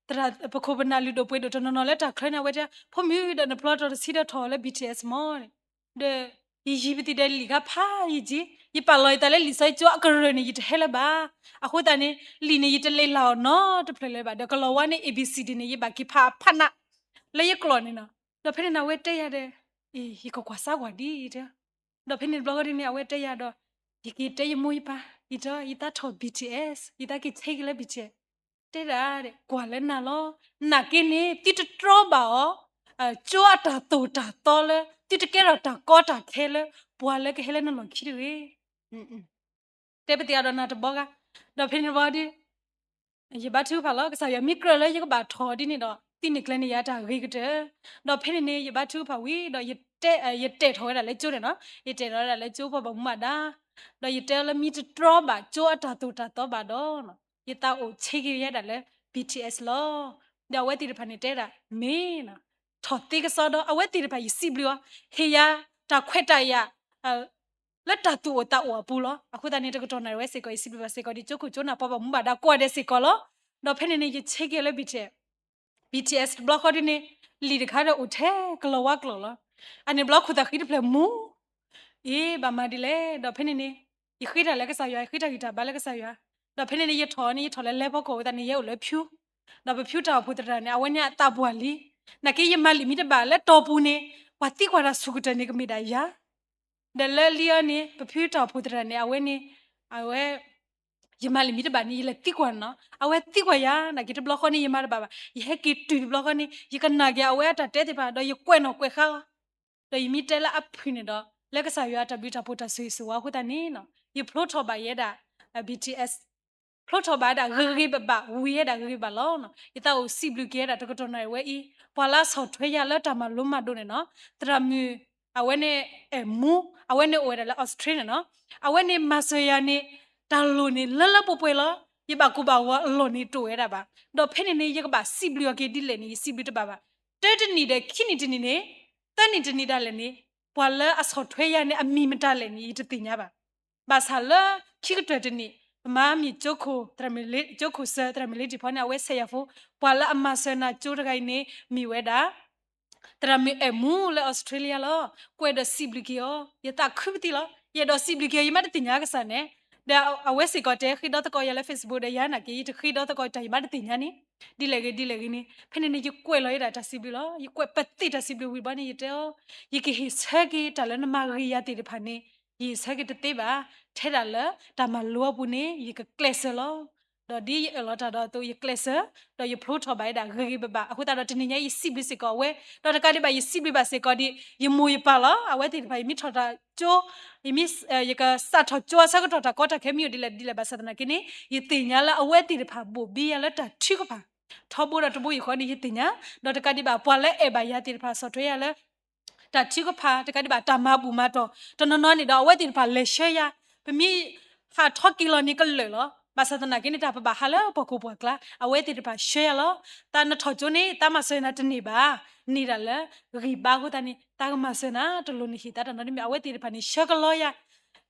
တၢ် ပခိၣ်ပနၢ်လုၢ်ဒိၣ်ပှ့ၤဒိၣ်တနီၤနီၤလၢတၢ်ချၢန့ၣ် အဝဲတဲ ဖိမုၣ်ဒီးနဖျီထီၣ်တဆံဒီးထီၣ်လၢ ဘံၣ်ထံၣ်အဲၣ်မၢ်န့ၣ်, ဒီး ယယံၤပသံးဒီးလံာ်ခါဖးယံာ်က့, ယပာ်လီၤယသးလၢလံာ်စီဆှံကၠိအကရၢၢ်န့ၣ် ယတဟဲလၢၤဘၣ်. အဃိသတးန့ၣ် လံာ်န့ၣ် ယတလ့လၢ်အီၤနီတဖျၢၣ်လၢၤဘၣ်, ဒီးကလီၤဝါန့ၣ် A B C D န့ၣ် ယဘၣ်က့ၤဖးဖးနး လၢယကျိာ်န့ၣ်နီၤ. ဒီးဖဲန့ၣ်န့ၣ် အဝဲတဲယၤဒီး အ့ ယကကွၢ်စၢ်ကွၢ်ဒ်အံၤတဲ, ဒီးဖဲန့ၣ်တဘျီဃီဒ်န့ၣ် အဝဲတဲယၤဒီး ယက့ၤတဲယမိၢ်ယပၢ် ယတဲ ယသးထီၣ် B T S, ယသးက့ၤဆဲးက့ၤလၢ B T S တဲဒၣ်ဒီး ကွၢ်လၢနၤလီၤ. နာ်က့န့ၣ် သုတတြီဘၣ်အီၤ ကၠိအတၢ်သိၣ်တၢ်သီလၢ သုတကဲထီၣ်တၢ်ကီတၢ်ခဲလၢ ပှၤလၢကဟဲလၢနလီၢ်ခံတဂ့ၤ. တဲပသံးအါဒီးနၤတဘီဂၤ, ဒီးဖဲန့ၣ်တဘျီဒီး ယဘါထုကဖၣ်လီၤ. ကစၢ်ယွၤမ့ၢ်ကြၢးလၢယကဘၣ်ထီၣ်ဒ်န့ၣ်ဒီး သုန့ၢ်ကျဲန့ၢ်ယၤတၢ်ဂ့ၤကတၢၢ်. ဒီးဖဲန့ၣ်န့ၣ် ယဘါထုကဖၣ်ဝံၤဒီး ယတဲထီၣ်ဝဲဒၣ်လၢကၠိန့ၣ်နီၤ, ယတဲထီၣ်ဝဲဒၣ်လၢကၠိပှၤဘၣ်မူဘၣ်ဒါ, ဒီးယတဲအီၤလၢမ့ၢ်တတြီဘၣ်ကၠိအတၢ်သိၣ်တၢ်သီဘၣ်ဒီး ယသးအိၣ်ဆဲးက့ၤယဲဒၣ်လၢ B T S လီၤ. ဒီးအဝဲသ့ၣ်တဖၣ်န့ၣ်တဲဒၣ် မ့ၢ်နီၤ, ထီၣ်သ့ကစီဒီး အဝဲသ့ၣ်တဖၣ်ယစံးဘျုးအီၤ, ဟ့ၣ်ယၤတၢ်ခွဲးတၢ်ယာ် လၢတၢ်သူၣ်အိၣ်သးအိၣ်အပူၤလီၤ. အဃိသတးန့ၣ် တကတီၢ်နၣ်ရံၣ်ဝဲစ့ၢ်ကီး ယစံးဘျုးဘၣ်စ့ၢ်ကီးဒီး ကၠိခိၣ်ကၠိနၢ်ပှၤဘၣ်မူဘၣ်ဒါကိးဂၤဒဲးစ့ၢ်ကီးလီၤ. ဒီးဖဲန့ၣ်န့ၣ် ယဆဲးက့ၤလၢ B T S, B T S တဘျီဃီဒ်န့ၣ် လံာ်တခါဒီးအိၣ်ထဲကလီၤဝါကျိာ်လီၤ. အန့ၣ်တဘျီခိၣ်သၣ်ဃံတဖျၢၣ်မူ အ့ ဘၣ်မၤဒ်လဲၣ်. ဒီးဖဲန့ၣ်န့ၣ် ယဃ့တၢ်လၢကစၢ်ယွၤ, ယဃ့တၢ်ဂံၢ်တၢ်ဘါလၢကစၢ်ယွၤ. ဒီးဖဲန့ၣ်န့ၣ် ယထီၣ်န့ၣ် ယထီၣ်လၢလဲဖီခိၣ်အဃိသတးန့ၣ် ယအိၣ်လၢဖၠူ, ဒီးပဖၠူတၢ်အိၣ်ဖှိၣ်သရၣ်န့ၣ် အဝဲန့ၣ်အသးပှၢ်လံ. နာ်က့ယမၤလံာ်မံတဘၣ်လၢတီၢ်ပူၤန့ၣ် ပှၤသံကွၢ်တၢ်ဆူၣ်ကတၢၢ်န့ၣ် ကမ့ၢ်ဒၣ်ယၤ ဒီးလၢလံအီၤန့ၣ် ပဖၠူတၢ်အိၣ်ဖှိၣ်သရၣ်န့ၣ် အဝဲန့ၣ် အဝဲ ယမၤလံာ်မံတဘၣ်န့ၣ် ယလဲၤသံကွၢ်န့ၣ်နီၤ. အဝဲသံကွၢ်ယၤ နာ်က့တဘျီဃီန့ၣ် ယမၤတဘၣ်ဘၣ်. ယဟဲက့ၤတုၤတဘျီဃီန့ၣ် ယကနၣ်က့ၤအဝဲအတၢ်တဲသ့ၣ်တဖၣ် ဒီးယကွဲးနီၣ်ကွဲးဃါအီၤ. ဒီးယမ့ၢ်တဲလၢအဖုၣ်န့ၣ်ဒီး လၢကစၢ်ယွၤအတၢ်ဘျုးတၢ်ဖှိၣ်တၢ်ဆိၣ်ဂ့ၤဆိၣ်ဝါအဃိသတးန့ၣ်နီၤ ယဖျိထီၣ်ဘၣ်ယဲဒၣ် B T S, ဖျိထီၣ်ဘၣ်ဒၣ်ဂ့ၤဂ့ၤဘၣ်ဘၣ် ဝံၤယဲဒၣ်ဂ့ၤဂ့ၤဘၣ်လီၤ. ယသးအိၣ်စံးဘျုးက့ၤဝဲဒၣ်တကတီၢ်နၣ်ရံၣ်ဝဲအံၤ ပှၤလၢအဆီၣ်ထွဲယၤလၢတၢ်မၤလိမၤဒိးန့ၣ်နီၤ သရၣ်မုၣ် အဝဲန့ၣ် အဲၣ်မူ အဝဲန့ၣ်အိၣ်ဝဲဒၣ်လၢ Australia န့ၣ်နီၤ. အဝဲန့ၣ်မၤစၢၤယၤန့ၣ် တၢ်လိၣ်န့ၣ်လၢလၢပှဲၤပှဲၤလီၤ. ယဘၣ်ကိၢ်ဘၣ်ဂီၤအလီၢ်န့ၣ်တအိၣ်ဝဲဒၣ်ဘၣ်. ဒီးဖဲန့ၣ်န့ၣ် ယကဘၣ်စံးဘျုးအီၤက့ၤဒ်လဲၣ်န့ၣ် ယစံးဘျုးတဘၣ်ဘၣ်. တၢတနံၣ်ဒီးခံနံၣ်တနံၣ်န့ၣ် သၢနံၣ်တနံၣ်ဒၣ်လဲာ်န့ၣ် ပှၤလၢအဆီၣ်ထွဲယၤန့ၣ် အမံၤမတၤလဲၣ်န့ၣ် ယတသ့ၣ်ညါဘၣ်. ဘၣ်ဆၣ်လၢခံကတၢၢ်တနံၣ် ပမၤမံၤကၠိခိၣ် ကၠိခိၣ်စၢၤ သရၣ်မုၣ်လ့တံၢ်ဖီန့ၣ် အဝဲဆဲးယၤဖိ ပှၤလၢအမၤစၢၤနၤကၠိတဂၤအံၤန့ၣ် မ့ၢ်ဝဲဒၣ် သရၣ်မုၣ်အဲၣ်မူလၢ Australia လီၤ. ကွဲးဒီးစံးဘျုးက့ၤအီၤ ယသးခုပသံလီၤ. ယအဲၣ်ဒိးစံးဘျုးက့ၤအီၤ ယမ့ၢ်တသ့ၣ်ညါကစၢ်န့ၣ် ဒီးအဝဲစ့ၢ်ကီးတဲဃ့ဒီသကိးယၤလၢ Facebook ဒီးယၤနာ်က့ ယတဃ့ဒီသကိးတၢ် ယမ့ၢ်တသ့ၣ်ညါန့ၣ် ဒ်လဲၣ်ဂ့ၤဒ်လဲၣ်ဂ့ၤန့ၣ် ဖဲန့ၣ်န့ၣ် ယကွဲးလီၤယဲဒၣ်တၢ်စံးဘျုးလီၤ. ယကွဲးပသ့ၣ်တၢ်စံးဘျုးဝံၤဘၣ်န့ၣ် ယတဲအီၤ ယကဟ့ၣ်ဆၢက့ၤတၢ်လၢနမၤဂ့ၤယၤသ့ၣ်တဖၣ်န့ၣ် ယဟ့ၣ်ဆၢက့ၤတသ့ဘၣ်. ထဲဒၣ်လၢတၢ်မၤလိအပူၤန့ၣ် ယကကျဲးစၢးလီၤ. ဒီးဒ်ယအၢၣ်လီၤတၢ်ဒီးအသိး ယကျဲးစၢး ဒီးယဖျိထီၣ်ဘၣ်ဝဲဒၣ်ဂ့ၤဂ့ၤဘၣ်ဘၣ်. အဃိသတးဒီးတနံၤညါအံၤ ယစံးဘျုးစ့ၢ်ကီးအဝဲ ဒီးတကးဒံးဘၣ် ယစံးဘျုးဘၣ်စ့ၢ်ကီးဒ် ယမိၢ်ယပၢ်လီၤ. အဝဲသ့ၣ်တဖၣ် ယမ့ၢ်ထီၣ်တၢ်ကၠိ ယမ့ၢ် ယကစးထီၣ်ကၠိအဆၢကတီၢ် တၢ်ကီတၢ်ခဲမ့ၢ်အိၣ်ဒ်လဲၣ်ဒ်လဲၣ်ဘၣ်ဆၣ်သနာ်က့န့ၣ် ယသ့ၣ်ညါလၢအဝဲသ့ၣ်တဖၣ်ဘိၣ်ဘံယၤလၢတၢ်ထုကဖၣ် ထီဘိဒီးတဘိယူၢ်ဃီန့ၣ် ယသ့ၣ်ညါ ဒီးတကးဒံးဘၣ် ပှၤလၢအဲၣ်ဘၣ်ယၤသ့ၣ်တဖၣ် ဆီၣ်ထွဲယၤလၢ တၢ်ထုကဖၣ် တကးဒံးဘၣ် တၢ်မၤဘူၣ်မၤတီၢ် တနီၤနီၤန့ၣ်ဒီး အဝဲသ့ၣ်တဖၣ်လဲၤဆှၢယၤ, ပမ့ၢ်ဟးထီၣ်က့ၤလီၤန့ၣ်ကလၢာ်လီၤ. ဘၣ်ဆၣ်သနာ်က့န့ၣ် တၢ်ပဘၣ်ဟးလၢပှၤခိၣ်ပှၤကျါ အဝဲသ့ၣ်တဖၣ်ဆှၢယၤလီၤ. သးနထီၣ်ကၠိန့ၣ် သးမၤစၢၤနၤတန့ၢ်ဘၣ်, န့ၢ်ဒၣ်လၢဂံၢ်ဘါအဃိသတးန့ၣ် သးကမၤစၢၤနၤ တလိၣ်နဟ့ၣ်သးတၢ်နီတမံၤ အဝဲသ့ၣ်တဖၣ်န့ၣ် ဆှၢကလီယၤ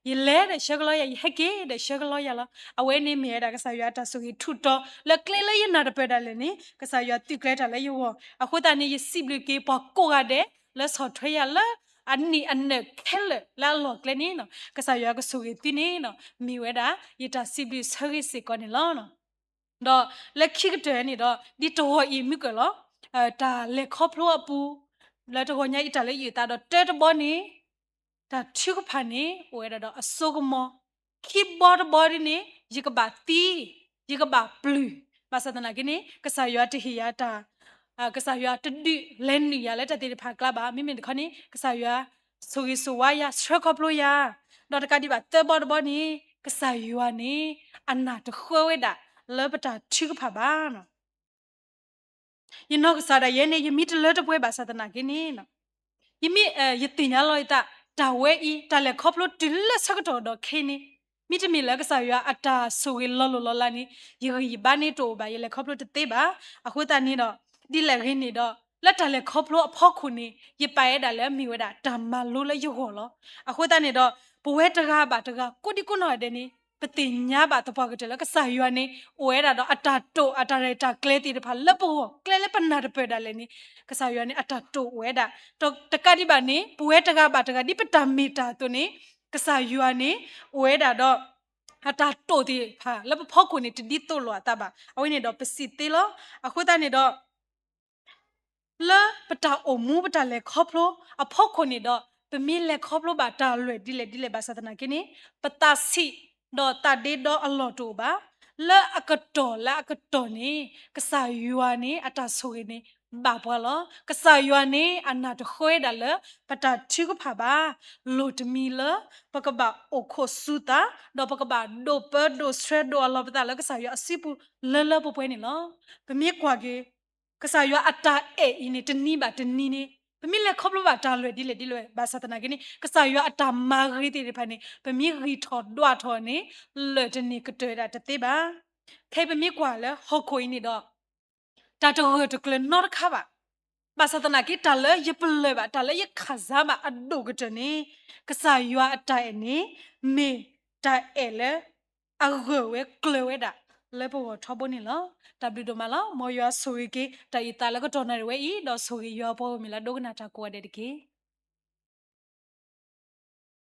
ယလဲၤဒီးဆှၢကလီယၤ, ယဟဲက့ၤဒီးဆှၢကလီယၤလီၤ. အဝဲန့ၣ်မ့ၢ်ဝဲဒၣ်ကစၢ်ယွၤအတၢ်ဆိၣ်ဂ့ၤထူးတီၤ လၢကျဲလၢယနၢ်တပၢၢ်ဒၣ်လဲာ်န့ၣ် ကစၢ်ယွၤသုးကျဲၤတၢ်လၢယဂီၢ်. အဃိသတးန့ၣ် ယစံးဘျုးက့ၤပှၤကိးဂၤဒဲး လၢဆီၣ်ထွဲယၤလၢအနံၣ်အနၢၣ်ခဲလၢာ်လၢအလီၢ်ကျဲန့ၣ် ကစၢ်ယွၤကဆိၣ်ဂ့ၤသုန့ၣ် မ့ၢ်ဝဲဒၣ်ယတၢ်စံးဘျုးဆၢဂ့ၤစ့ၢ်ကီးန့ၣ်လီၤ. ဒီးလၢခံကတၢၢ်န့ၣ်ဒီး ဒ်တဂီၤအံၤမုၢ်ကၢၢ်လီၤ, တၢ်လဲၤခီဖျိအပူၤ လၢတဂီၤညါအံၤတၢ်လၢယုၢ်သးဒီးတၢတဘီန့ၣ် တၢ်ထုကဖၣ်န့ၣ် အိၣ်ဝဲဒၣ်ဒီးအစိကမီၤ, ခံဘီတဘီဒ်န့ၣ် ယကဘၣ်သံ, ယကဘၣ်ပျုၢ်, ဘၣ်ဆၣ်သနာ်က့န့ၣ် ကစၢ်ယွၤတဟ့ၣ်ယၤတၢ် ကစၢ်ယွၤတဒုးလဲၤနုာ်ယၤလၢတၢ်သ့ၣ်တဖၣ်အကျါဘၣ်. မ့မ့ၢ်တခီန့ၣ် ကစၢ်ယွၤဆိၣ်ဂ့ၤဆိၣ်ဝါယၤ ဆှၢခီဖျိယၤ, ဒီးတကးဒံးဘၣ်သၢဘီတဘီန့ၣ် ကစၢ်ယွၤန့ၣ် အနၢ်တဃၢဝဲဒၣ်လၢပတၢ်ထုကဖၣ်ဘၣ်. ယနီၢ်ကစၢ်ဒၣ်ယဲန့ၣ် ယမ့ၢ်တလၢတပှဲၤဘၣ်ဆၣ်သနာ်က့န့ၣ် ယမ့ၢ် ယသ့ၣ်ညါလီၤယသး တၢ်ဝဲအံၤ တၢ်လဲၤခီဖျိတုၤလၢဆၢကတီၢ်ဒီးခဲအံၤန့ၣ် မ့တမ့ၢ်လၢကစၢ်ယွၤအတၢ်ဆိၣ်ဂ့ၤလီၤလိၢ်လီၤလးန့ၣ် ယဂံၢ်ယဘါန့ၣ်တအိၣ်ဘၣ်, ယလဲၤခီဖျိတသ့ဘၣ်. အဃိသတးန့ၣ်ဒီး ဒ်လဲၣ်ဂ့ၤန့ၣ်ဒီး လၢတၢ်လဲၤခီဖျိအဖီခိၣ်န့ၣ် ယပာ်ဝဲဒၣ်လၢမ့ၢ်ဝဲဒၣ်တၢ်မၤလိလၢယဂီၢ်လီၤ. အဃိသတးန့ၣ်ဒီး ပဝဲတဂၤဘၣ်တဂၤ ကိးဒံကိးနီၢ်ဂၤဒဲးန့ၣ် ပသ့ၣ်ညါဘၣ်သပှၢ်ကတၢၢ်လၢကစၢ်ယွၤန့ၣ် အိၣ်ဝဲဒၣ်ဒီးအတၢ်တိာ် အတၢ်ရဲၣ်တၢ်ကျဲၤသ့ၣ်တဖၣ်လၢပဂီၢ် ကျဲလၢပနၢ်တပၢၢ်ဒၣ်လဲာ်န့ၣ် ကစၢ်ယွၤန့ၣ် အတၢ်တိာ်အိၣ်ဝဲဒၣ်. ဒီးတကးဒံးဘၣ်န့ၣ် ပဝဲတဂၤဘၣ်တဂၤ ဒ်ပတၢ်မ့ၢ်တၢ်အသိးန့ၣ် ကစၢ်ယွၤန့ၣ် အိၣ်ဝဲဒၣ်ဒီး အတၢ်တိာ်သ့ၣ်တဖၣ်လၢပဖီခိၣ်န့ၣ် တဒ်သိးလိာ်အသးဘၣ်. အဝဲန့ၣ်ဒီးပစံးသ့လီၤ. အဃိသတးန့ၣ်ဒီး လၢပတၢ်အိၣ်မူပတၢ်လဲၤခီဖျိအဖီခိၣ်န့ၣ်ဒီး ပမ့ၢ်လဲၤခီဖျိဘၣ်တၢ်လွဲၢ်ဒ်လဲၣ်ဒ်လဲၣ်ဘၣ်ဆၣ်သနာ်က့န့ၣ် ပသးဆံးဒီးသးဒ့ဒီအလီၢ်တအိၣ်ဘၣ်. လၢအကတီၢ်လၢအကတီၢ်န့ၣ် ကစၢ်ယွၤန့ၣ် အတၢ်ဆိၣ်ဂ့ၤန့ၣ် ဘၣ်ပှၤလီၤ. ကစၢ်ယွၤန့ၣ် အနၢ်တဃၢဝဲဒၣ်လၢ ပတၢ်ထုကဖၣ်ဘၣ်. လိၣ်တမံၤလၢ ပကဘၣ်အိၣ်ခိးစူၤသး ဒီးပကဘၣ်ဒိးပၢဒိးဆှၢဒိးအလီၤပသးလၢကစၢ်ယွၤအစုပူၤလၢလၢပှဲၤပှဲၤန့ၣ်လီၤ. ပမ့ၢ်ကွၢ်က့ၤ ကစၢ်ယွၤအတၢ်အဲၣ်အံၤန့ၣ် တနံၤဘၣ်တနံၤန့ၣ် ပမ့ၢ်လဲၤခီဖျိဘၣ်တၢ်လွဲၢ်ဒ်လဲၣ်ဒ်လဲၣ်ဘၣ်ဆၣ်သနာ်က့န့ၣ် ကစၢ်ယွၤအတၢ်မၤဂ့ၤသ့ၣ်တဖၣ်န့ၣ် ပမ့ၢ်ဂံၢ်ထီၣ်ဒွးထီၣ်န့ၣ် လၢာ်တန့ၢ်ကတၢၢ်ဒၣ်တသ့ဘၣ်. ခဲအံၤပမ့ၢ်ကွၢ်လၢဟီၣ်ခိၣ်အံၤန့ၣ်ဒီး တၢ်တဂၢၢ်တကျၢၤနီတခါဘၣ်. ဘၣ်ဆၣ်သနာ်က့ တၢ်လၢယပလၢၢ်ဘၣ် တၢ်လၢယခးစါဘၣ်အဒိၣ်ကတၢၢ်န့ၣ် ကစၢ်ယွၤအတၢ်အဲၣ်န့ၣ် မ့ၢ်တၢ်အဲၣ်လၢအဂၢၢ်ဝဲကျၢၤဝဲဒၣ်လၢပဂီၢ်ထီဘိန့ၣ်လီၤ. တၢ်ဘျုးဒိၣ်မးလီၤ. မ်ယွၤဆိၣ်ဂ့ၤက့ၤ တၢ်အုၣ်သးလၢကတီၢ်နၣ်ရံၣ်ဝဲအံၤ ဒီးဆိၣ်ဂ့ၤယွၤပှၤဂီၢ်မုၢ်လၢအဒိကနၣ်တၢ်ကိးဂၤဒဲးတက့ၢ်.